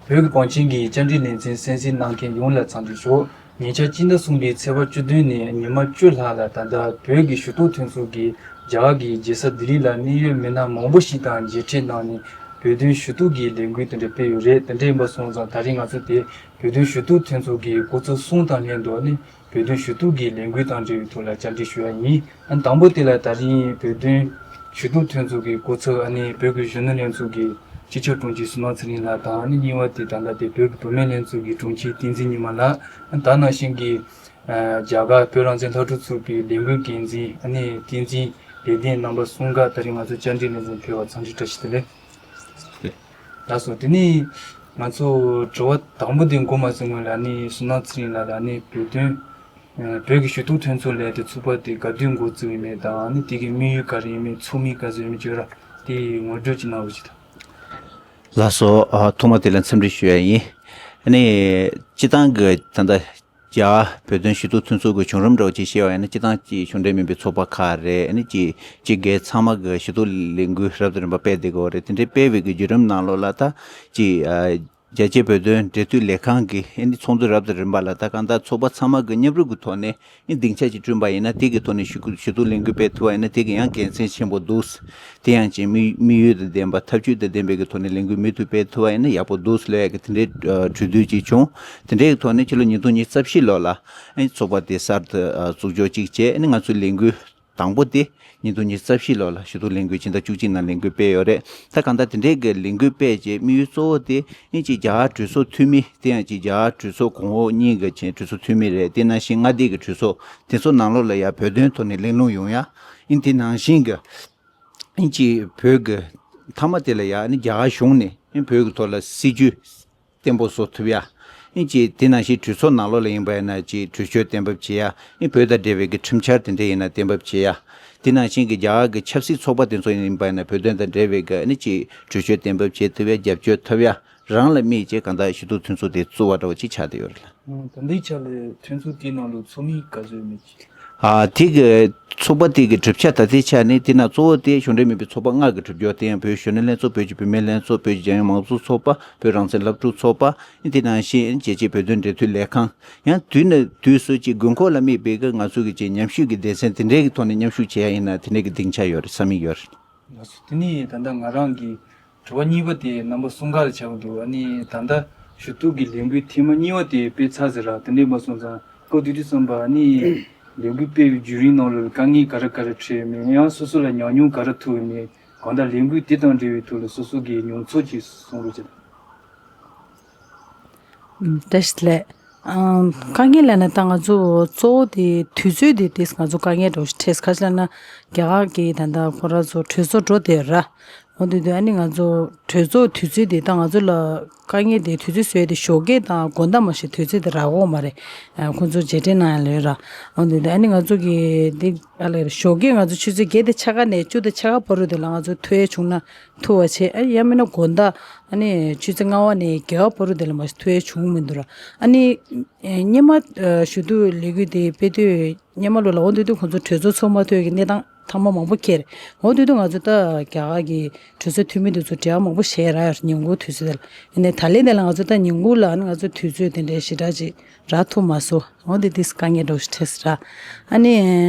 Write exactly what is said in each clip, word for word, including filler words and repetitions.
བོད་ཀྱི་གངས་ཅན་གྱི་བཅར་འདྲི་ལེ་ཚན་གསན་གཟིགས་གནང་མཁན་ཡོངས་ལ་འཚམས་འདྲི་ཞུ། ཉེ་ཆར་སྤྱི་ཟླ་གསུམ་པའི་ཚེས་པ་བཅུ་བདུན་ནས་ཉི་མ་བཅུ་ལྷག་ལ་ད་ལྟ་བོད་ཀྱི་ཞུ་གཏུག་མཐུན་ཚོགས་ཀྱིས་རྒྱ་གར་གྱི་རྒྱལ་ས་ལྡི་ལི་ལ་གནད་ཡོད་མི་སྣ་མང་པོ་ཞིག་དང་མཇལ་འཕྲད་གནང་ནས་བོད་དོན་ཞུ་གཏུག་གི་ལས་འགུལ་དེ་འདྲ་སྤེལ་ཡོད་རེད། དེ་འདྲ་ཡིན་པ་སོང་ཙང་ད་རེས་ང་ཚོ་དེ་བོད་དོན་ཞུ་གཏུག་མཐུན་ཚོགས་ཀྱི་སྐུ་ཚབ་གསུམ་དང་ལྷན་དུ་ནི་བོད་དོན་ཞུ་གཏུག་གི་ལས་འགུལ་དང་འབྲེལ་བའི་ཐོག་ལ་བཅར་འདྲི་ཞུ་ཡ་ཡིན། ཨ་ནི་དང་པོ་དེ་ལ་ད་རིང་བོད་དོན་ཞུ་གཏུག་མཐུན་ཚོགས་ཀྱི་སྐུ་ཚབ་ཨ་ནི་བོད་ཀྱི་གཞོན་ནུ་ལྷན་ཚོགས་ཀྱི་སྤྱི་ཁྱབ་དྲུང་ཆེ་བསོད་ནམས་ཚེ་རིང་ལགས་དང་ཨ་ནི་གཉིས་པ་དེ་ད་ལྟ་དེ་བོད་ཀྱི་བུད་མེད་ལྷན་ཚོགས་ཀྱི་དྲུང་ཆེ་བསྟན་འཛིན་ཉི་མ་ལགས། ཨ་ནི་ད་ནང་བཞིན་གྱི་ཨ་རྒྱ་གར་བོད་རང་བཙན་སླར་གསོ་ཚོགས་པའི་ལས་འགུལ་འགན་འཛིན་ཨ་ནི་བསྟན་འཛིན་ལེགས་ལྡན་རྣམ་པ་གསུམ་ཀ་ད་རིང་ང་ཚོ་བཅར་འདྲི་ལེ་ཚན་ཕེབས་པར་འཚམས་འདྲི་བཀྲ་ཤིས་བདེ་ལེགས། ལགས་སོ། དེ་ནས་ང་ཚོ་དྲི་བ་དང་པོ་དེ་འགོ་མ་ཚུགས་སྔོན་ལ་ནི་བསོད་ནམས་ཚེ་རིང་ལགས་ལ་ནི་བོད་དོན་ཨ་བོད་ཀྱི་ཞུ་གཏུག་མཐུན་ཚོགས་ལས་དེ་ཚོགས་པ་དེ་ག་དུས་འགོ་བཙུགས་ཡོད་མེད་དང་ནི་དེ་གི་དམིགས་ཡུལ་ག་རེ་ཡིན་མེད་ཚོགས་མི་ག་ཚོད་ཡོད་མེད་བརྗོད་ར་དེ་ངོ་སྤྲོད་ཅིག་གནང་རོགས་ཅིག་དང་། ལགས་སོ། ཨ་ཐོག་མ་དེ་ལ་འཚམས་འདྲི་ཞུ་ཡ་ཡིན། ཨ་ནི་སྤྱི་བཏང་གི་ད་ལྟ་རྒྱ་བོད་དོན་ཞུ་གཏུག་མཐུན་ཚོགས་ཀྱི་བྱུང་རིམ་འདྲ་བོ་ཅིག་བཤད་པ་ཡིན་ན་སྤྱི་བཏང་གི་གཞུང་འབྲེལ་མིན་པའི་ཚོགས་པ་ཁག་རེད། ཨ་ནི་ཅིག་ཅིག་སྒེར་ཚང་མ་གི་ཞུ་གཏུག་ལས་འགུལ་རབ་དང་རིམ་པ་སྤེལ་བསྡད་ཀྱི་ཡོད་རེད། དེ་འདྲའི་སྤེལ་བའི་གི་བརྒྱུད་རིམ་ནང་ལོགས་ལ་ད་ཅིག་ཨ་རྒྱལ་སྤྱིའི་བོད་དོན་འབྲེལ་མཐུད་ལས་ཁང་གི་ཨ་ནི་ཚོགས་འདུ་རབ་དང་རིམ་པ་ལ་ད་གང་ལྟར་ཚོགས་པ་ཚང་མ་གི་མཉམ་རུབ་ཀྱི་ཐོག་ནས་ཨ་ནི་སྡིངས་ཆ་ཅིག་བསྐྲུན་པ་ཡིན་ན་དེ་གི་ཐོག་ནས་ཞུ་གུ་ཞུ་གཏུག་ལས་འགུལ་སྤེལ་ཐུབ་པ་ཡིན་ན་དེ་གི་ཡང་དགེ་མཚན་ཆེན་པོ་འདུག་དེ་ཡང་ཅིག་དམིགས་དམིགས་ཡུལ་དང་ལྡན་པ་ཐབས་ཇུས་དང་ལྡན་པའི་གི་ཐོག་ནས་ལས་འགུལ་མུ་མཐུད་སྤེལ་ཐུབ་པ་ཡིན་ན་ཡག་པོ་འདུག་ལབ་ཡ་གི་དེ་འདྲའི་ཨ་གྲོས་བསྡུར་ཅིག་བྱུང་། དེ་འདྲའི་གི་ཐོག་ནས་ཕྱི་ལོ་ཉིས་སྟོང་ཉི་ཤུ་རྩ་བཞི་ལོ་ལ་ཨ་ནི་ཚོགས་པ་དེ་གསར་དུ་ཨ་བཙུགས་འཇོག་ཅིག་བྱས། ཨ་ནི་ང་ཚོའི་ལས་འགུལ་དང་པོ་དེ་ཉིས་སྟོང་ཉི་ཤུ་རྩ་བཞི་ལོ་ལ་ཞུ་གཏུག་ལས་འགུལ་ཕྱི་ཟླ་བཅུ་གཅིག་ནང་ལས་འགུལ་སྤེལ་ཡོད་རེད། ད་གང་ལྟར་དེ་འདྲའི་གི་ལས་འགུལ་སྤེལ་རྗེས་དམིགས་ཡུལ་གཙོ་བོ་དེ་ཨ་ནི་ཅིག་རྒྱ་གར་གྲོས་ཚོགས་འཐུས་མི་དེ་ཡང་ཅིག་རྒྱ་གར་གྲོས་ཚོགས་གོང་འོག་གཉིས་ཀྱི་ཆེད་གྲོས་ཚོགས་འཐུས་མི་རེད། དེ་ནང་བཞིན་མངའ་སྡེ་གི་གྲོས་ཚོགས་དེ་ཚོ་ནང་ལོགས་ལ་ཡང་བོད་དོན་ཐོག་ནས་གླེང་སློང་ཡོང་ཡ། ཨ་ནི་དེ་ནང་བཞིན་གི་ཨིན་ཅི་བོད་ཀྱི་མཐའ་མ་དེ་ལ་ཡང་ཨ་ནི་རྒྱ་གར་གཞུང་ནས་ཨིན་བོད་ཀྱི་ཐོག་ལ་སྲིད་ཇུས་བརྟན་པོ་བཟོ་ཐུབ་ཡ། ཨིན་ཅི་དེ་ནང་བཞིན་གྲོས་ཚོགས་ནང་ལོགས་ལ་ཡིན་པ་ཡིན་ན་ཅིག་གྲོས་ཆོད་གཏན་འབེབས་བྱེད་ཡ། ཨིན་བོད་དང་འབྲེལ་བའི་གི་ཁྲིམས་འཆར་དེ་འདྲ་ཡིན་ན་གཏན་འབེབས་བྱེད་ཡ། དེ་ནང་བཞིན་གྱི་རྒྱ་གར་གྱི་ཆབ་སྲིད་ཚོགས་པ་དེ་ཚོ་ཡིན་པ་ཡིན་ན་བོད་དོན་དང་འབྲེལ་བའི་གི་ཨ་ནི་ཅིག་གྲོས་ཆོད་གཏན་འབེབས་བྱེད་ཐུབ་ཡ་རྒྱབ་སྐྱོར་ཐོབ་ཡ་རང་ལ་དམིགས་བྱས་གང་ལྟར་ཞུ་གཏུག་མཐུན་ཚོགས་དེ་བཙུགས་པ་འདྲ་བོ་ཅིག་ཆགས་བསྡད་ཡོད་རེད་ལ། ད་ལྟའི་ཆ་ལ་མཐུན་ཚོགས་དེའི་ནང་ལ་ཚོགས་མི་ག་ཚོད་ཡོད་མེད་ཅིག་ཨ་དེ་གི་ཚོགས་པ་དེ་གི་གྲུབ་ཆ་ད་ལྟའི་ཆ་ནས་དེ་ན་གཙོ་བོ་དེ་གཞུང་འབྲེལ་མིན་པའི་ཚོགས་པ་ལྔ་གི་གྲུབ་ཆ་དེ་ཡང་བོད་གཞོན་ནུ་ལྷན་ཚོགས། བོད་ཀྱི་བུད་མེད་ལྷན་ཚོགས། བོད་ཀྱི་རྒྱལ་ཡོངས་མང་གཙོ་ཚོགས་པ། བོད་རང་བཙན་སློབ་ཕྲུག་ཚོགས་པ། དེ་ནང་བཞིན་རྒྱལ་སྤྱིའི་བོད་དོན་འབྲེལ་མཐུད་ལས་ཁང་། ཡང་དུས་ནས་དུས་སུ་ཅིག་དགོས་མཁོ་ལ་དམིགས་པའི་གི་ང་ཚོ་གི་ཅིག་མཉམ་ཞུགས་ཀྱི་སྡེ་ཚན་དེ་འདྲའི་གི་ཐོག་ནས་མཉམ་ཞུགས་བྱེད་ཡ་ཡིན་ན་དེ་འདྲའི་གི་སྡིངས་ཆ་ཡོད་རེད། ས་མིག་ཡོད་རེད། ལགས་སོ། དེ་ནས་ད་ལྟ་ང་རང་གི་དྲི་བ་གཉིས་པ་དེ་རྣམ་པ་གསུམ་ཀ་ལ་ཆགས་ཀྱི་འདུག་ཨ་ནི་ད་ལྟ་ཞུ་གཏུག་གི་ལས་འགུལ་ཐེངས་མ་གཉིས་པ་དེ་སྤེལ་ཚར་ཟེར་ར། དེ་འདྲས་མ་སོང་ཙང་སྐབས་དེ་དུས་ཙམ་པ་ཨ་ནི་ལས་འགུལ་སྤེལ་བའི་བརྒྱུད་རིམ་ནང་ལ་དཀའ་ངལ་ག་རེ་ག་རེ་འཕྲད་ཡོད་མེད། ཡང་སོ་སོ་ལ་ཉམས་མྱོང་ག་རེ་ཐོབ་ཡོད་མེད། གང་ལྟར་ལས་འགུལ་དེ་དང་འབྲེལ་བའི་ཐོག་ལ་སོ་སོ་གི་མྱོང་ཚོར་ཅིག་གསུང་རོགས་བྱེད། ཨུམ། བཀྲ་ཤིས་བདེ་ལེགས། ཨམ། དཀའ་ངལ་ལབ་ན་ད་ང་ཚོ་གཙོ་བོ་དེ་དུས་ཚོད་དེ་དེ་ང་ཚོ་དཀའ་ངལ་འདྲ་བོ་ཞིག་འཕྲད། ག་ཅི་ལབ་ན་རྒྱ་གར་གྱི་ད་ལྟ་ཁོ་རང་ཚོ་གྲོས་ཚོགས་འགྲོ་བསྡད་ཡོད་ར། འོ་དེ་དུས་ཨ་ནི་ང་ཚོ་གྲོས་ཚོགས་དུས་ཚོད་དེ་ད་ང་ཚོ་ལ་དཀའ་ངལ་དེ་དུས་ཚོད་བཟོས་ཏེ་ཞོགས་ཀས་དང་དགོང་དག་མ་གཞི་དུས་ཚོད་དེ་རག་གི་མ་རེད། ཨ། ཁོང་ཚོ་རྗེས་དྲན་གནང་ཡ་ལོས་ར། འོ་དེ་དུས་ཨ་ནི་ང་ཚོ་གི་འདི་ཨ་ལས་ཞོགས་ཀས་ང་ཚོ་ཆུ་ཚོད་བརྒྱད་དང་ཕྱེད་ཀ་ནས་བཅུ་དང་ཕྱེད་ཀ་བར་དུ་དེ་ལ་ང་ཚོ་ཐུག་ཡ་བྱུང་ན་ཐུག་པ་བྱས། ཨ། ཡང་མིན་ན་དགོང་དག་ཨ་ནི་ཆུ་ཚོད་ལྔ་པ་ནས་བརྒྱད་པ་བར་དུ་དེ་ལ་མ་ཐུག་ཡ་བྱུང་མི་འདུག་ར། ཨ་ནི་སྔོན་མ་ཞུ་གཏུག་ལས་འགུལ་དེ་སྤེལ་དུས་སྔོན་མ་ལོ་ལ་འོ་དེ་དུས་ཁོང་ཚོ་གྲོས་ཚོགས་ཚོགས་མ་ཐུབ་ཀྱི་གནས་སྟངས་ཐེངས་མ་མང་པོ་འཁེལ་རེད། འོ་དེ་དུས་ང་ཚོ་ད་རྒྱ་གར་གྱི་གྲོས་ཚོགས་འཐུས་མི་དེ་ཚོ་འབྲེལ་བ་མང་པོ་བྱས་ར་ཡོད་རེད། ཉིན་གུང་དུས་ཚོད་དེ་ལ། ཡིན་ནའི་ད་ལན་དེ་ལ་ང་ཚོ་ད་ཉིན་གུང་ལ་ཨ་ནི་ང་ཚོ་དུས་ཚོད་དེ་འདྲའི་ཞེ་དྲག་ཅིག་རག་ཐུབ་མ་སོང་། འོ་དེ་དུས་དཀའ་ངལ་འདྲ་བོ་ཞིག་འཕྲད་སོང་ར། ཨ་ནི་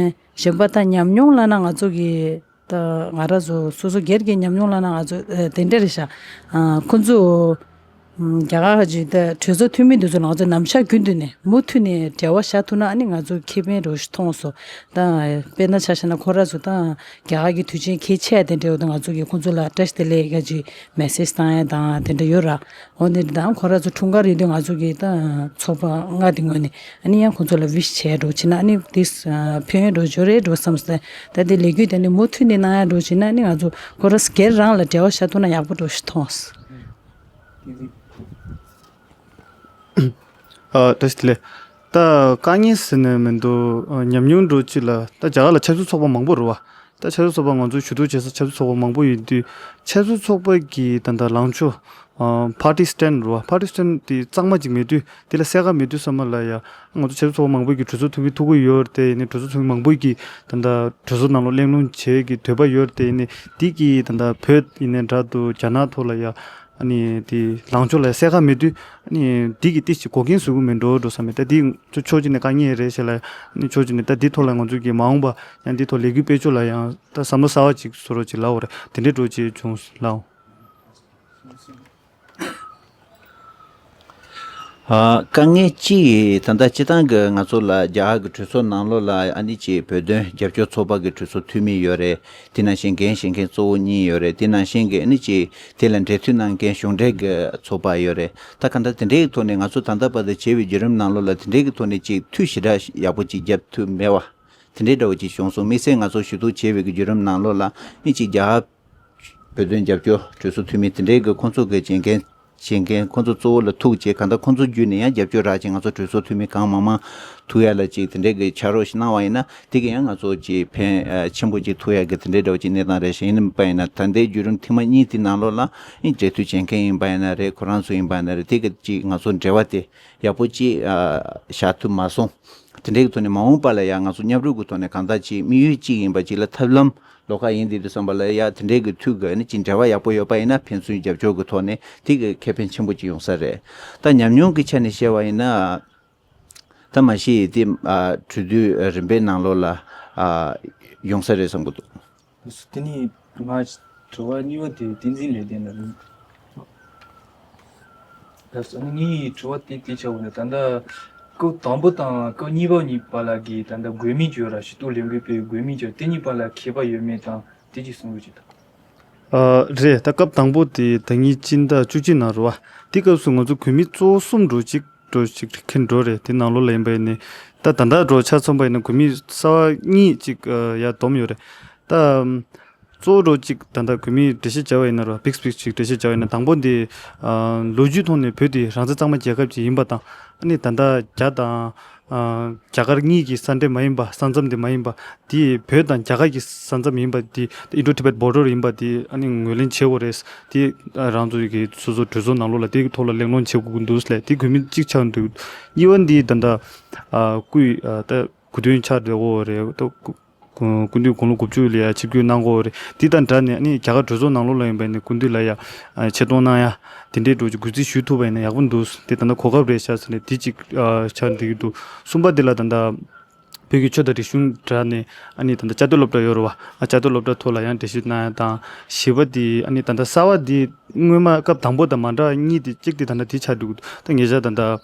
གཞན་པ་ད་ཉམས་མྱོང་ལབ་ན་ང་ཚོ་གི་ད་ང་རང་ཚོ་སོ་སོ་སྒེར་གྱི་ཉམས་མྱོང་ལབ་ན་ང་ཚོ་ཨ་དེ་འདྲ་རེད་ཤག་ཨ། ཁོང་ཚོ་ཨམ། རྒྱ་གར་གྱི་ད་གྲོས་ཚོགས་འཐུས་མི་འདི་ཚོ་ལ་ང་ཚོ་ནམ་ཞག་རྒྱུན་དུ་ནས་མུ་མཐུད་ནས་འབྲེལ་བ་བཞག་ཐུབ་ན་ཨ་ནི་ང་ཚོ་ཁེ་ཕན་འདྲ་བོ་ཞིག་མཐོང་སོང་། ད་དཔེར་ན་ཆ་བཞག་ན་ཁོ་རང་ཚོ་ད་རྒྱ་གར་གྱི་དུས་ཆེན་གལ་ཆེ་དེ་འདྲ་ཡོད་དུས་ང་ཚོ་གིས་ཁོང་ཚོ་ལ་བཀྲ་ཤིས་བདེ་ལེགས་ཡ་ཅིག་མེ་སེ་ཇི་བཏང་ཡ་དང་དེ་འདྲ་ཡོད་ར། འོ་དེ་འདྲ་དང་ཁོ་རང་ཚོ་འཁྲུངས་སྐར་ཡོད་དུས་ང་ཚོ་གིས་ད་ཚོགས་པ་ལྔ་དེ་ངོས་ནས་ཨ་ནི་ཡང་ཁོང་ཚོ་ལ་ཝིཤ་བྱས་འདྲ་བོ་བྱས་ན་ཨ་ནི་དེ་ཕན་ཡོན་འདྲ་བོ་འབྱོར་རེད་འདྲ་བསམ་སོང་། ད་དེ་ལས་འགུལ་དེ་ནི་མུ་མཐུད་ནས་གནང་ཡ་འདྲ་བོ་བྱས་ན་ཨ་ནི་ང་ཚོ་ཁོ་རང་སྒེར་རང་ལ་འབྲེལ་བ་བཞག་ཐུབ་ན་ཡག་པོ་འདྲ་བོ་ཞིག་མཐོང་སོང་། ཨ། བཀྲ་ཤིས་བདེ་ལེགས། ད་དཀའ་ངལ་ཟེར་ནས་མི་འདུག་ཨ། ཉམས་མྱོང་འདྲ་བོ་ཅིག་ལ་ད་རྒྱ་གར་ལ་ཆབ་སྲིད་ཚོགས་པ་མང་པོ་རེད་བ། ད་ཆབ་སྲིད་ཚོགས་པ་ང་ཚོའི་ཞུ་གཏུག་བྱེད་ས་ཆབ་སྲིད་ཚོགས་པ་མང་པོ་ཡོད་དུས་ཆབ་སྲིད་ཚོགས་པ་གི་ད་ལྟ་ལངས་ཕྱོགས་ ཕར་ཊི་སི་ཊེན་རེད་བ། ཕར་ཊི་སི་ཊེན་དེ་གཙང་མ་ཅིག་མེད་དུས་དེ་ལ་གསལ་ཁ་མེད་དུས་ཙམ་པ་ལ་ཡ། ང་ཚོ་ཆབ་སྲིད་ཚོགས་པ་མང་པོ་གིས་གྲོས་ཚོགས་འཐུས་མི་ཐུག་གི་ཡོད་རེད་དེ། ཡིན་ནའི་གྲོས་ཚོགས་འཐུས་མི་མང་པོ་གིས་ད་ལྟ་གྲོས་ཚོགས་ནང་ལོགས་གླེང་སློང་བྱེད་ཀྱི་འདོད་པ་ཡོད་རེད་དེ། ཡིན་ནའི་དེ་གིས་ད་ལྟ་བོད་ཡིན་ནའི་འདྲ་འདུག་རྒྱ་ནག་ཐོག་ལ་ཡ། ཨ་ནི་དེ་ལངས་ཕྱོགས་ལ་གསལ་ཁ་མེད་དུས། ཨ་ནི་དེ་གིས་ཏོག་ཙམ་འགོག་རྐྱེན་བཟོ་གི་མེད་འགྲོ་འགྲོ་བསམ་མེད། ད་དེ་ང་ཚོ་ཕྱོགས་གཅིག་ནས་དཀའ་ངལ་རེད་ཟེར་ལབ། ཨ་ནི་ཕྱོགས་གཅིག་ནས་ད་དེ་ཐོག་ལ་ང་ཚོ་གི་མ་འོངས་པ་ཡང་དེ་ཐོག་ལས་འགུལ་སྤེལ་ཕྱོགས་ལ་ཡང་ད་བསམ་བློ་གསར་པ་ཅིག་བཟོ་རོགས་ཅིག་ལབ་དགོས་རེད། དེ་འདྲའི་འགྲོ་ཅིག་བྱུང་ལབ། ཨ། དཀའ་ངལ་གཅིག་ད་ལྟ་སྤྱིར་བཏང་གི་ང་ཚོ་ལ་རྒྱ་གར་གྱི་གྲོས་ཚོགས་ནང་ལོགས་ལ་ཨ་ནི་ཅིག་བོད་དོན་རྒྱབ་སྐྱོར་ཚོགས་པ་གི་གྲོས་ཚོགས་འཐུས་མི་ཡོད་རེད། དེ་ནང་བཞིན་འགན་བཞེས་མཁན་གཙོ་བོ་གཉིས་ཡོད་རེད། དེ་ནང་བཞིན་གྱི་ཨ་ནི་ཅིག་དེ་ལ་འབྲེལ་མཐུད་གནང་མཁན་གཞུང་འབྲེལ་གྱི་ཚོགས་པ་ཡོད་རེད། ད་གང་ལྟར་དེ་འདྲའི་ཐོག་ནས་ང་ཚོ་ད་ལྟ་བར་དུ་བྱས་པའི་བརྒྱུད་རིམ་ནང་ལོགས་ལ་དེ་འདྲའི་གི་ཐོག་ནས་ཅིག་མཐུད་ཞེ་དྲག་ཡག་པོ་ཅིག་རྒྱབ་ཐུབ་མེད་པ། དེ་འདྲའི་འདྲ་བོ་ཅིག་བྱུང་སོང་། དམིགས་བསལ་ང་ཚོ་ཞུ་གཏུག་བྱས་པའི་གི་བརྒྱུད་རིམ་ནང་ལོགས་ལ་ཨ་ནི་ཅིག་རྒྱ་གར་བོད་དོན་རྒྱབ་སྐྱོར་གྲོས་ཚོགས་འཐུས་མི་དེ་འདྲའི་གི་ཁོང་ཚོ་གི་བྱེད་མཁན་བྱེད་མཁན་ཁོང་ཚོ་གཙོ་བོ་ལ་ཐུག་བྱས། གང་ལྟར་ཁོང་ཚོ་བརྒྱུད་ནས་ཡང་རྒྱབ་སྐྱོར་རག་བྱས་ང་ཚོ་གྲོས་ཚོགས་འཐུས་མི་གང་མང་མང་ཐུག་ཡ་ལ་ཅིག་དེ་འདྲའི་གི་ཕྱག་རོགས་ཤིག་གནང་བ་ཡིན་ན་དེ་གི་ཡང་ང་ཚོ་ཅིག་ཕན་ཨ་ཆེན་པོ་ཅིག་ཐུག་ཡ་གི་དེ་འདྲའི་འདྲ་བོ་ཅིག་གནས་སྟངས་རེད་ཤག་ཡིན་པ་ཡིན་ན་ད་ལྟའི་བརྒྱུད་རིམ་ཐེངས་མ་གཉིས་དེ་ནང་ལོགས་ལ་ཨ་ནི་འབྲེལ་མཐུད་བྱེད་མཁན་ཡིན་པ་ཡིན་ན་རེད། ཁོ་རང་ཚོ་ཡིན་པ་ཡིན་ན་རེད། དེ་གི་ཅིག་ང་ཚོ་འབྲེལ་བ་དེ་ཡག་པོ་ཅིག་ཨ་བཞག་ཐུབ་མ་སོང་། དེ་འདྲའི་གི་ཐོག་ནས་མ་འོངས་པ་ལ་ཡང་ང་ཚོ་མཉམ་རུབ་ཀྱི་ཐོག་ནས་གང་ལྟར་ཅིག་དམིགས་ཡུལ་གཅིག་ཡིན་པ་ཅིག་ལ་ཐབས་ལམ་ལོགས་ཀ་ཡིན་དེ་དུས་ཙམ་པ་ལ་ཡ་དེ་འདྲའི་གི་མཐུད་དགོས་ནི་ཅིག་འབྲེལ་བ་ཡག་པོ་ཡོད་པ་ཡིན་ན་ཕན་ཚུན་རྒྱབ་སྐྱོར་གྱི་ཐོག་ནས་དེ་གི་ཁེ་ཕན་ཆེན་པོ་ཅིག་ཡོང་ས་རེད། ད་ཉམས་མྱོང་གི་ཆ་ནས་བཤད་པ་ཡིན་ན་ད་མ་གཞི་དེ་ཨ་གྲོས་བསྡུར་རིམ་པའི་ནང་ལོགས་ལ་ཨ་ཡོང་ས་རེད་བསམ་གྱི་འདུག་དེ་ནི་ང་དྲི་བ་གཉིས་པ་དེ་བསྟན་འཛིན་ལེགས་ལྡན་ལ་རེད། ལགས་སོ། ངའི་དྲི་བ་དེ་དེ་ཆགས་ཡོད་ན། ད་ལྟ་སྐབས་དང་པོ་དང་སྐབས་གཉིས་པ་གཉིས་བར་ལ་གི་ད་ལྟ་དགོས་དམིགས་ཡོད་ར། ཞུ་གཏུག་ལས་འགུལ་སྤེལ་དགོས་དམིགས་ཡོད། དེ་གཉིས་བར་ལ་ཁྱད་པར་ཡོད་མེད་དང་དེ་ཅིག་གསུང་རོགས་བྱེད་དང་། ཨ། རེད། ད་སྐབས་དང་པོ་དེ་ཟླ་ཉིན་སྤྱི་ཟླ་བཅུ་གཅིག་ནང་རེད་བ། དེ་སྐབས་སུ་ང་ཚོ་དགོས་དམིགས་གཙོ་བོ་གསུམ་འདྲ་ཅིག་འདྲ་ཅིག་འཁྱེར་འགྲོ་རེད། དེ་ནང་ལོགས་ལ་ཡིན་པ་ཡིན་ནའི་ད་ད་ལྟ་འདྲ་ཆ་མཚོན་པ་ཡིན་ན་དགོས་དམིགས་གསར་པ་གཉིས་ཅིག་ཨ་ཡར་བསྡོམས་ཡོད་རེད། ད་གཙོ་བོ་འདྲ་ཅིག་ད་ལྟ་དགོས་དམིགས་འགྲེལ་བཤད་བྱ་བ་ཡིན་ན་ར། བིག་བིག་ཅིག་འགྲེལ་བཤད་བྱ་བ་ཡིན་ན། དང་པོ་འདི་ཨ་ལོ་རྒྱུས་ཐོག་ནས་བོད་འདི་རང་བཙན་གཙང་མ་རྒྱལ་ཁབ་ཅིག་ཡིན་པ་དང་། ཨ་ནི་ད་ལྟ་རྒྱ་དང་ཨ་རྒྱ་གར་གཉིས་ཀྱི་ས་འབྲེལ་མ་ཡིན་པ། ས་མཚམས་དེ་མ་ཡིན་པ། དེ་བོད་དང་རྒྱ་གར་གྱི་ས་མཚམས་ཡིན་པ། དེ་Indo-Tibet border ཡིན་པ་དེ་ཨ་ནི་ངོས་ལེན་བྱེད་དགོས་རེད། དེ་རང་ཚོ་གི་སོ་སོ་གྲོས་ཚོགས་ནང་ལོགས་ལ་དེའི་ཐོག་ལ་གླེང་སློང་བྱེད་དགོས་ཀྱི་འདུག་ཟེར་ལབ། དེ་དགོས་དམིགས་གཅིག་ཆགས་འདུག་གཉིས་པ་འདི་ད་ལྟ་ཨ་སྐུའི་ཨ་ད་སྐུ་མདུན་ཆགས་བསྡད་ཡོད་རེད། ད་སྐུ་སྐུ་མདུན་དགུང་ལོ་དགུ་བཅུ་ལ་ཡ་ཆིབས་བསྒྱུར་གནང་དགོས་རེད། དེ་དང་སྦྲགས་ནས་ཨ་ནི་རྒྱ་གར་གྲོས་ཚོགས་ནང་ལོགས་ལ་ཡིན་པ་ཡིན་ན་སྐུ་མདུན་ལ་ཡ་ཨ་ཆེ་མཐོང་གནང་ཡ་དེ་འདྲའི་འདྲ་ཅིག་གུས་བརྩི་ཞུ་ཐུབ་པ་ཡིན་ན་ཡག་པོ་འདུག་དེ་ད་ལྟ་གོ་སྐབས་རེད་ཤག་ཟེར་ནས་དེ་གཅིག་ཨ་ཆགས་བསྡད་ཀྱི་འདུག་གསུམ་པ་དེ་ལ་ད་ལྟ་བོད་ཀྱི་ཆོས་དང་རིག་གཞུང་སྦྲགས་ནས་ཨ་ནི་ད་ལྟ་བཅའ་སྡོད་སློབ་གྲྭ་ཡོད་རེད་བ། ཨ་བཅའ་སྡོད་སློབ་གྲྭ་ཐོག་ལ་ཡང་འགྲེལ་བཤད་གནང་ཡ་དང་། བཞི་པ་དེ་ཨ་ནི་ད་ལྟ་གསར་པ་དེ་སྔོན་མ་སྐབས་དང་པོ་དང་མ་འདྲ་གཉིས་དེ། གཅིག་དེ་ད་ལྟ་དེ་ཆགས་འདུག་ད་ཉེ་ཆར་ད་ལྟ་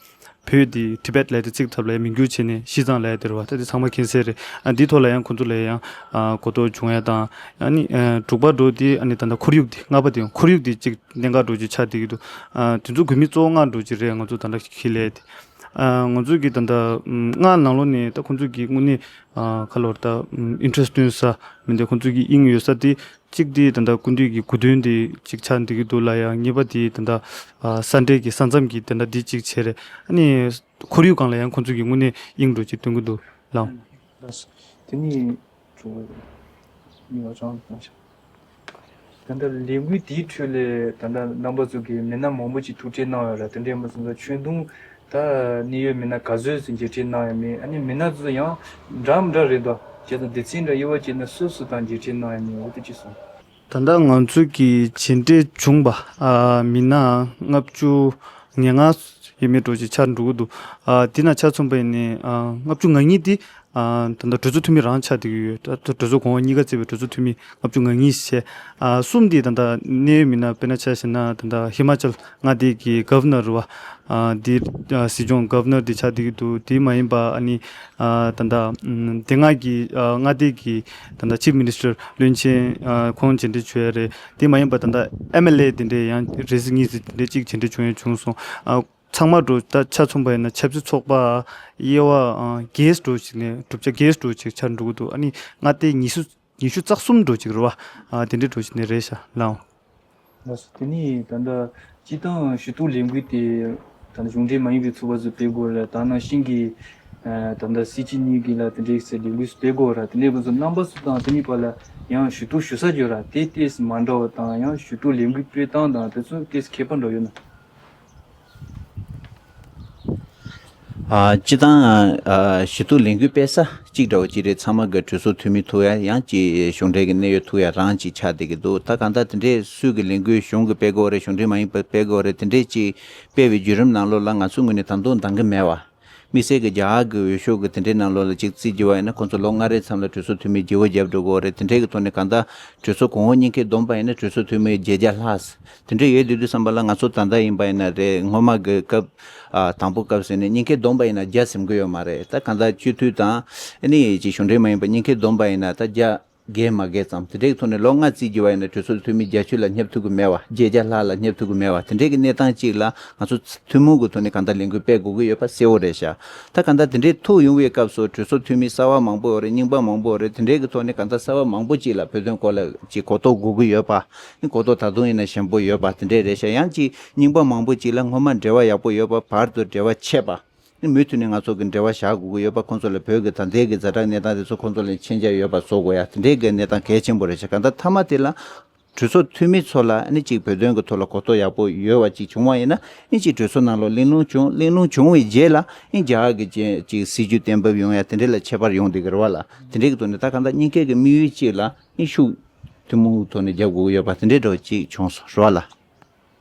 བོད་དེ་Tibet་ལབ་དེ་བརྩིགས་ཐབས་ལ་ཡང་མིང་བསྒྱུར་བྱས་ནས་ཞི་ཙང་ལབ་ཡ་དེ་རེད་བ། ད་དེ་ཚང་མ་མཁྱེན་གསལ་རེད། ཨ་འདིའི་ཐོག་ལ་ཡང་ཁོང་ཚོ་ལ་ཡང་ཨ་གོ་རྟོགས་བྱུང་ཡ་དང་། ཨ་ནི་ཨ་དྲུག་པ་འདྲ་དེ་ཨ་ནི་ད་ལྟ་ཁོར་ཡུག་དེ། ལྔ་པ་དེ་ཡང་ཁོར་ཡུག་དེ་གཅིག་གནད་འགག་འདྲ་ཅིག་ཆགས་བསྡད་ཀྱི་འདུག་ཨ་དེ་ཚོ་དགོས་དམིགས་གཙོ་བོ་ལྔ་འདྲ་ཅིག་རེད། ང་ཚོ་ད་ལྟ་ཁས་ལེན་དེ། ཨ་ང་ཚོ་གི་ད་ལྟ་ཨམ་ལྔ་ནང་ལོགས་ནས་ད་ཁོང་ཚོ་གི་དངོས་གནས་ཨ་ག་ལབ་དགོས་རེད། ད་ཨམ་interest སྟོན་ས་མི་འདུག་ཁོང་ཚོ་གི་དབྱིངས་ཡོད་ས་དེ། གཅིག་དེ་ད་ལྟ་སྐུ་མདུན་གྱི་སྐུ་མདུན་དེ་གཅིག་ཆགས་བསྡད་ཀྱི་འདུག་ལབ་ཡ། གཉིས་པ་དེ་ད་ལྟ་ཨ་ས་འབྲེལ་གྱི་ས་མཚམས་ཀྱི་ད་ལྟ་དེ་གཅིག་བྱས་རེད། ཨ་ནི་ཁོར་ཡུག་སྒང་ལ་ཡང་ཁོང་ཚོ་གི་དངོས་གནས་དབྱིངས་འདྲ་ཅིག་སྟོན་གྱི་འདུག་ལགས། ལགས་སོ། དེ་ནི་གཉིས་པ་ཆང་གཏོང་ཤག་ད་ལྟ་ལས་འགུལ་དེའི་ཁྲོད་ལས་ད་ལྟ་རྣམ་པ་ཚོ་གིས་མི་སྣ་མང་པོ་ཅིག་ཐུག་འཕྲད་གནང་ཡོད་ར། དེ་འདྲའི་མ་སོང་ཙང་ཁྱོན་བསྡོམས་ད་གནད་ཡོད་མི་སྣ་ག་ཚོད་ཙམ་མཇལ་འཕྲད་གནང་ཡོད་མེད། ཨ་ནི་མི་སྣ་ཚོ་ཡང་འདྲ་མི་འདྲ་རེད་དོ། བྱས་ཙང་སྡེ་ཚན་འདྲ་དབྱེ་བ་བྱས་ན་སུ་སུ་དང་མཇལ་འཕྲད་གནང་ཡོད་མེད་འོ་དེ་ཅིག་གསུངས། ད་ལྟ་ང་ཚོ་གིས་མཇལ་འཕྲད་བྱུང་བ་ཨ་མི་སྣ་ལྔ་བཅུ་ང་ལྔ་ཡས་མས་འདྲ་ཅིག་ཆགས་འགྲོ་གི་འདུག་ཨ་དེ་ནང་ཆ་མཚོན་པ་ཡིན་ནའི་ཨ་ལྔ་བཅུ་ང་གཉིས་དེ་ཨ་ད་ལྟ་གྲོས་ཚོགས་འཐུས་མི་རང་ཆགས་བསྡད་ཀྱི་ཡོད། ད་ལྟ་གྲོས་ཚོགས་གོང་འོག་གཉིས་ཀ་གཙོས་པའི་གྲོས་ཚོགས་འཐུས་མི་ལྔ་བཅུ་ང་གཉིས་བྱས། ཨ་གསུམ་དེ་ད་ལྟ་གནད་ཡོད་མི་སྣ་དཔེར་ན་ཆ་བཞག་ན་ད་ལྟ་ཧི་མ་ཅལ་མངའ་སྡེ་གི་Governor རེད་བ། ཨ་དེ་ཨ་སྲིད་སྐྱོང་Governor དེ་ཆགས་བསྡད་ཀྱི་འདུག་དེ་མ་ཡིན་པ་ཨ་ནི་ཨ་ད་ལྟ་ཨམ་དེ་སྔ་གི་ཨ་མངའ་སྡེ་གི་ད་ལྟ་Chief Minister བློན་ཆེན་ཨ་ཁོང་མཇལ་འཕྲད་བྱུང་ཡ་རེད། དེ་མ་ཡིན་པ་ད་ལྟ་ཨེམ་ཨེལ་ཨེ་དེ་འདྲས་ཡང་རེ་ཟུང་གཉིས་ཙམ་དེ་འདྲས་གཅིག་མཇལ་འཕྲད་བྱུང་ཡ་བྱུང་སོང་། ཨ་ཚང་མ་འདྲ་ད་ཆ་མཚོན་པ་ཡིན་ན་ཆབ་སྲིད་ཚོགས་པ་དབྱེ་བ་ཨ་བརྒྱད་འདྲ་ཅིག་ནས་བསྒྲུབ་བྱ་བརྒྱད་འདྲ་ཅིག་ཆགས་འགྲོ་གི་འདུག་ཨ་ནི་མངའ་སྡེ་ཉི་ཤུ་ཉི་ཤུ་རྩ་གསུམ་འདྲ་ཅིག་རེད་བ། ཨ་དེ་འདྲས་འདྲ་ཅིག་ནས་རེད་ཤག་ལགས། ལགས་སོ། དེ་ནས་ད་ལྟ་སྤྱིར་བཏང་ཞུ་གཏུག་ལས་འགུལ་དེ་ད་ལྟ་གཞུང་འབྲེལ་མ་ཡིན་པའི་ཚོགས་པ་ཚོས་སྤེལ་དགོས་རེད། ད་ནང་བཞིན་གྱི་ཨ་ད་ལྟ་སྲིད་སྤྱི་གཉིས་ཀྱི་ལ་དེ་འདྲའི་ཟེར་ལས་འགུལ་སྤེལ་དགོས་རེད། དེ་ནས་ང་ཚོ་རྣམ་པ་ཚོ་དང་དེ་གཉིས་བར་ལ་ ཡང་ཞུ་གཏུག་ཞུ་ས་ཡོད་ར། དེ་ཏོག་ཙམ་མ་འདྲ་བ་དང་ཡང་ཞུ་གཏུག་ལས་འགུལ་སྤེལ་སྟངས་དང་དེ་ཚོ་ཏོག་ཙམ་ཁྱད་པར་འདྲ་ཡོད་ན། ཨ། སྤྱིར་བཏང་ཨ་ཞུ་གཏུག་ལས་འགུལ་སྤེལ་ས་གཅིག་འདྲ་བོ་གཅིག་རེད། ཚང་མ་གི་གྲོས་ཚོགས་འཐུས་མི་ཐུག་ཡ་ཡང་གཅིག་གཞུང་འབྲེལ་གྱི་གནད་ཡོད་ཐུག་ཡ་རང་གཅིག་ཆགས་བསྡད་ཀྱི་འདུག་ད་གང་ལྟར་དེ་འདྲའི་སུས་ཀྱི་ལས་འགུལ་གཞུང་གི་སྤེལ་དགོས་རེད། གཞུང་འབྲེལ་མ་ཡིན་པ་སྤེལ་དགོས་རེད། དེ་འདྲའི་གཅིག་སྤེལ་བའི་བརྒྱུད་རིམ་ནང་ལོགས་ལ་ང་ཚོའི་ངོས་ནས་ད་དུང་འདང་གི་མེད་བ། དམིགས་བསལ་གྱི་རྒྱ་གར་གྱི་འོས་ཤོག་གི་དེ་འདྲའི་ནང་ལོགས་ལ་གཅིག་རྩིས་བགྱི་བ་ཡིན་ན་ཁོང་ཚོ་ལོ་ལྔ་རེའི་མཚམས་ལ་གྲོས་ཚོགས་འཐུས་མི་བརྗེ་བོ་རྒྱབ་འགྲོ་གི་ཡོད་རེད། དེ་འདྲའི་གི་ཐོག་ནས་གང་ལྟར་གྲོས་ཚོགས་གོང་འོག་གཉིས་ཀའི་བསྡོམས་པ་ཡིན་ན་གྲོས་ཚོགས་འཐུས་མི་བརྒྱད་བརྒྱ་ལྷག་དེ་འདྲ་ཡོད་དུས་དུས་ཙམ་པ་ལ་ང་ཚོ་ད་ལྟ་ཡིན་པ་ཡིན་ན་རེད། སྔོན་མ་གི་སྐབས་ཨ་དང་པོ་སྐབས་ཟེར་ནས་གཉིས་ཀའི་བསྡོམས་པ་ཡིན་ན་བརྒྱ་ཟིན་གི་ཡོད་མ་རེད། ད་གང་ལྟར་སྤྱི་འཐུས་དང་ཨ་ནི་ཅིག་གཞུང་འབྲེལ་མ་ཡིན་པ་གཉིས་ཀའི་བསྡོམས་པ་ཡིན་ན་ད་བརྒྱ་བརྒལ་མ་བརྒལ་ཙམ། དེ་འདྲའི་ཐོག་ནས་ལོ་ལྔ་རྩིས་བགྱི་བ་ཡིན་ན་གྲོས་ཚོགས་འཐུས་མི་བརྒྱད་ཅུ་ལ་སླེབས་ཐུབ་ཀྱི་མེད་བ། བརྒྱད་བརྒྱ་ལྷག་ལ་སླེབས་ཐུབ་ཀྱི་མེད་བ། དེ་འདྲའི་གི་གནས་སྟངས་གཅིག་ལ་ང་ཚོ་ཐུན་མོང་གི་ཐོག་ནས་གང་ལྟར་ལས་འགུལ་སྤེལ་དགོས་ཀྱི་ཡོད་པ་གསལ་བོ་རེད་ཤག་ད་གང་ལྟར་དེ་འདྲའི་ཐུག་ཡོང་བའི་སྐབས་སུ་གྲོས་ཚོགས་འཐུས་མི་གསར་བ་མང་པོ་ཡོད་རེད། རྙིང་པ་མང་པོ་ཡོད་རེད། དེ་འདྲའི་གི་ཐོག་ནས་གང་ལྟར་གསར་བ་མང་པོ་གཅིག་ལ་བོད་དོན་སྐོར་ལ་ཅིག་གོ་རྟོགས་དགོས་ཀྱི་ཡོད་པ། གོ་རྟོགས་ད་དུང་ཡིན་ན་ཞན་པོ་ཡོད་པ་དེ་འདྲའི་རེད་ཤག་ཡང་ཅིག་རྙིང་པ་མང་པོ་གཅིག་ལ་སྔོན་མ་འབྲེལ་བ་ཡག་པོ་ཡོད་པ། བར་དུ་འབྲེལ་བ་ཆད་པ། མུ་མཐུད་ནས་ང་ཚོ་གི་འབྲེལ་བ་བཞག་དགོས་ཀྱི་ཡོད་པ། ཁོང་ཚོ་ལ་བོད་ཀྱི་ད་ལྟའི་གི་ཛ་དྲག་གནས་སྟངས་དེ་ཚོ་ཁོང་ཚོ་ལ་མཁྱེན་རྒྱ་ཡོད་པ་བཟོ་དགོས་ཡ་དེ་འདྲའི་གི་གནས་སྟངས་གལ་ཆེན་པོ་རེད་ཤག་གང་ལྟར་མཐའ་མ་དེ་ལ་གྲོས་ཚོགས་འཐུས་མི་ཚོ་ལ་ཨ་ནི་གཅིག་བོད་དོན་གྱི་ཐོག་ལ་གོ་རྟོགས་ཡག་པོ་ཡོད་པ་གཅིག་བྱུང་བ་ཡིན་ན་ཨ་ནི་གཅིག་གྲོས་ཚོགས་ནང་ལོགས་གླེང་སློང་བྱུང་། གླེང་སློང་བྱུང་བའི་རྗེས་ལ་ཨ་ནི་རྒྱ་གར་གྱི་ཅན་གཅིག་སྲིད་ཇུས་གཏན་འབེབས་ཡོང་ཡ་དེ་འདྲ་ལ་ཁྱད་པར་ཡོང་བསྡད་ཀྱི་རེད་བ་ལ། དེ་འདྲའི་གི་ཐོག་ནས་ད་གང་ལྟར་གཉིས་ཀའི་གི་དམིགས་ཡུལ་གཅིག་ལ་ཨ་ནི་ཤུགས་ཐུན་མོང་གི་ཐོག་ནས་རྒྱབ་དགོས་ཀྱི་ཡོད་པ་དེ་འདྲའི་འདྲ་བོ་གཅིག་བྱུང་སོང་རེད་བ་ལ།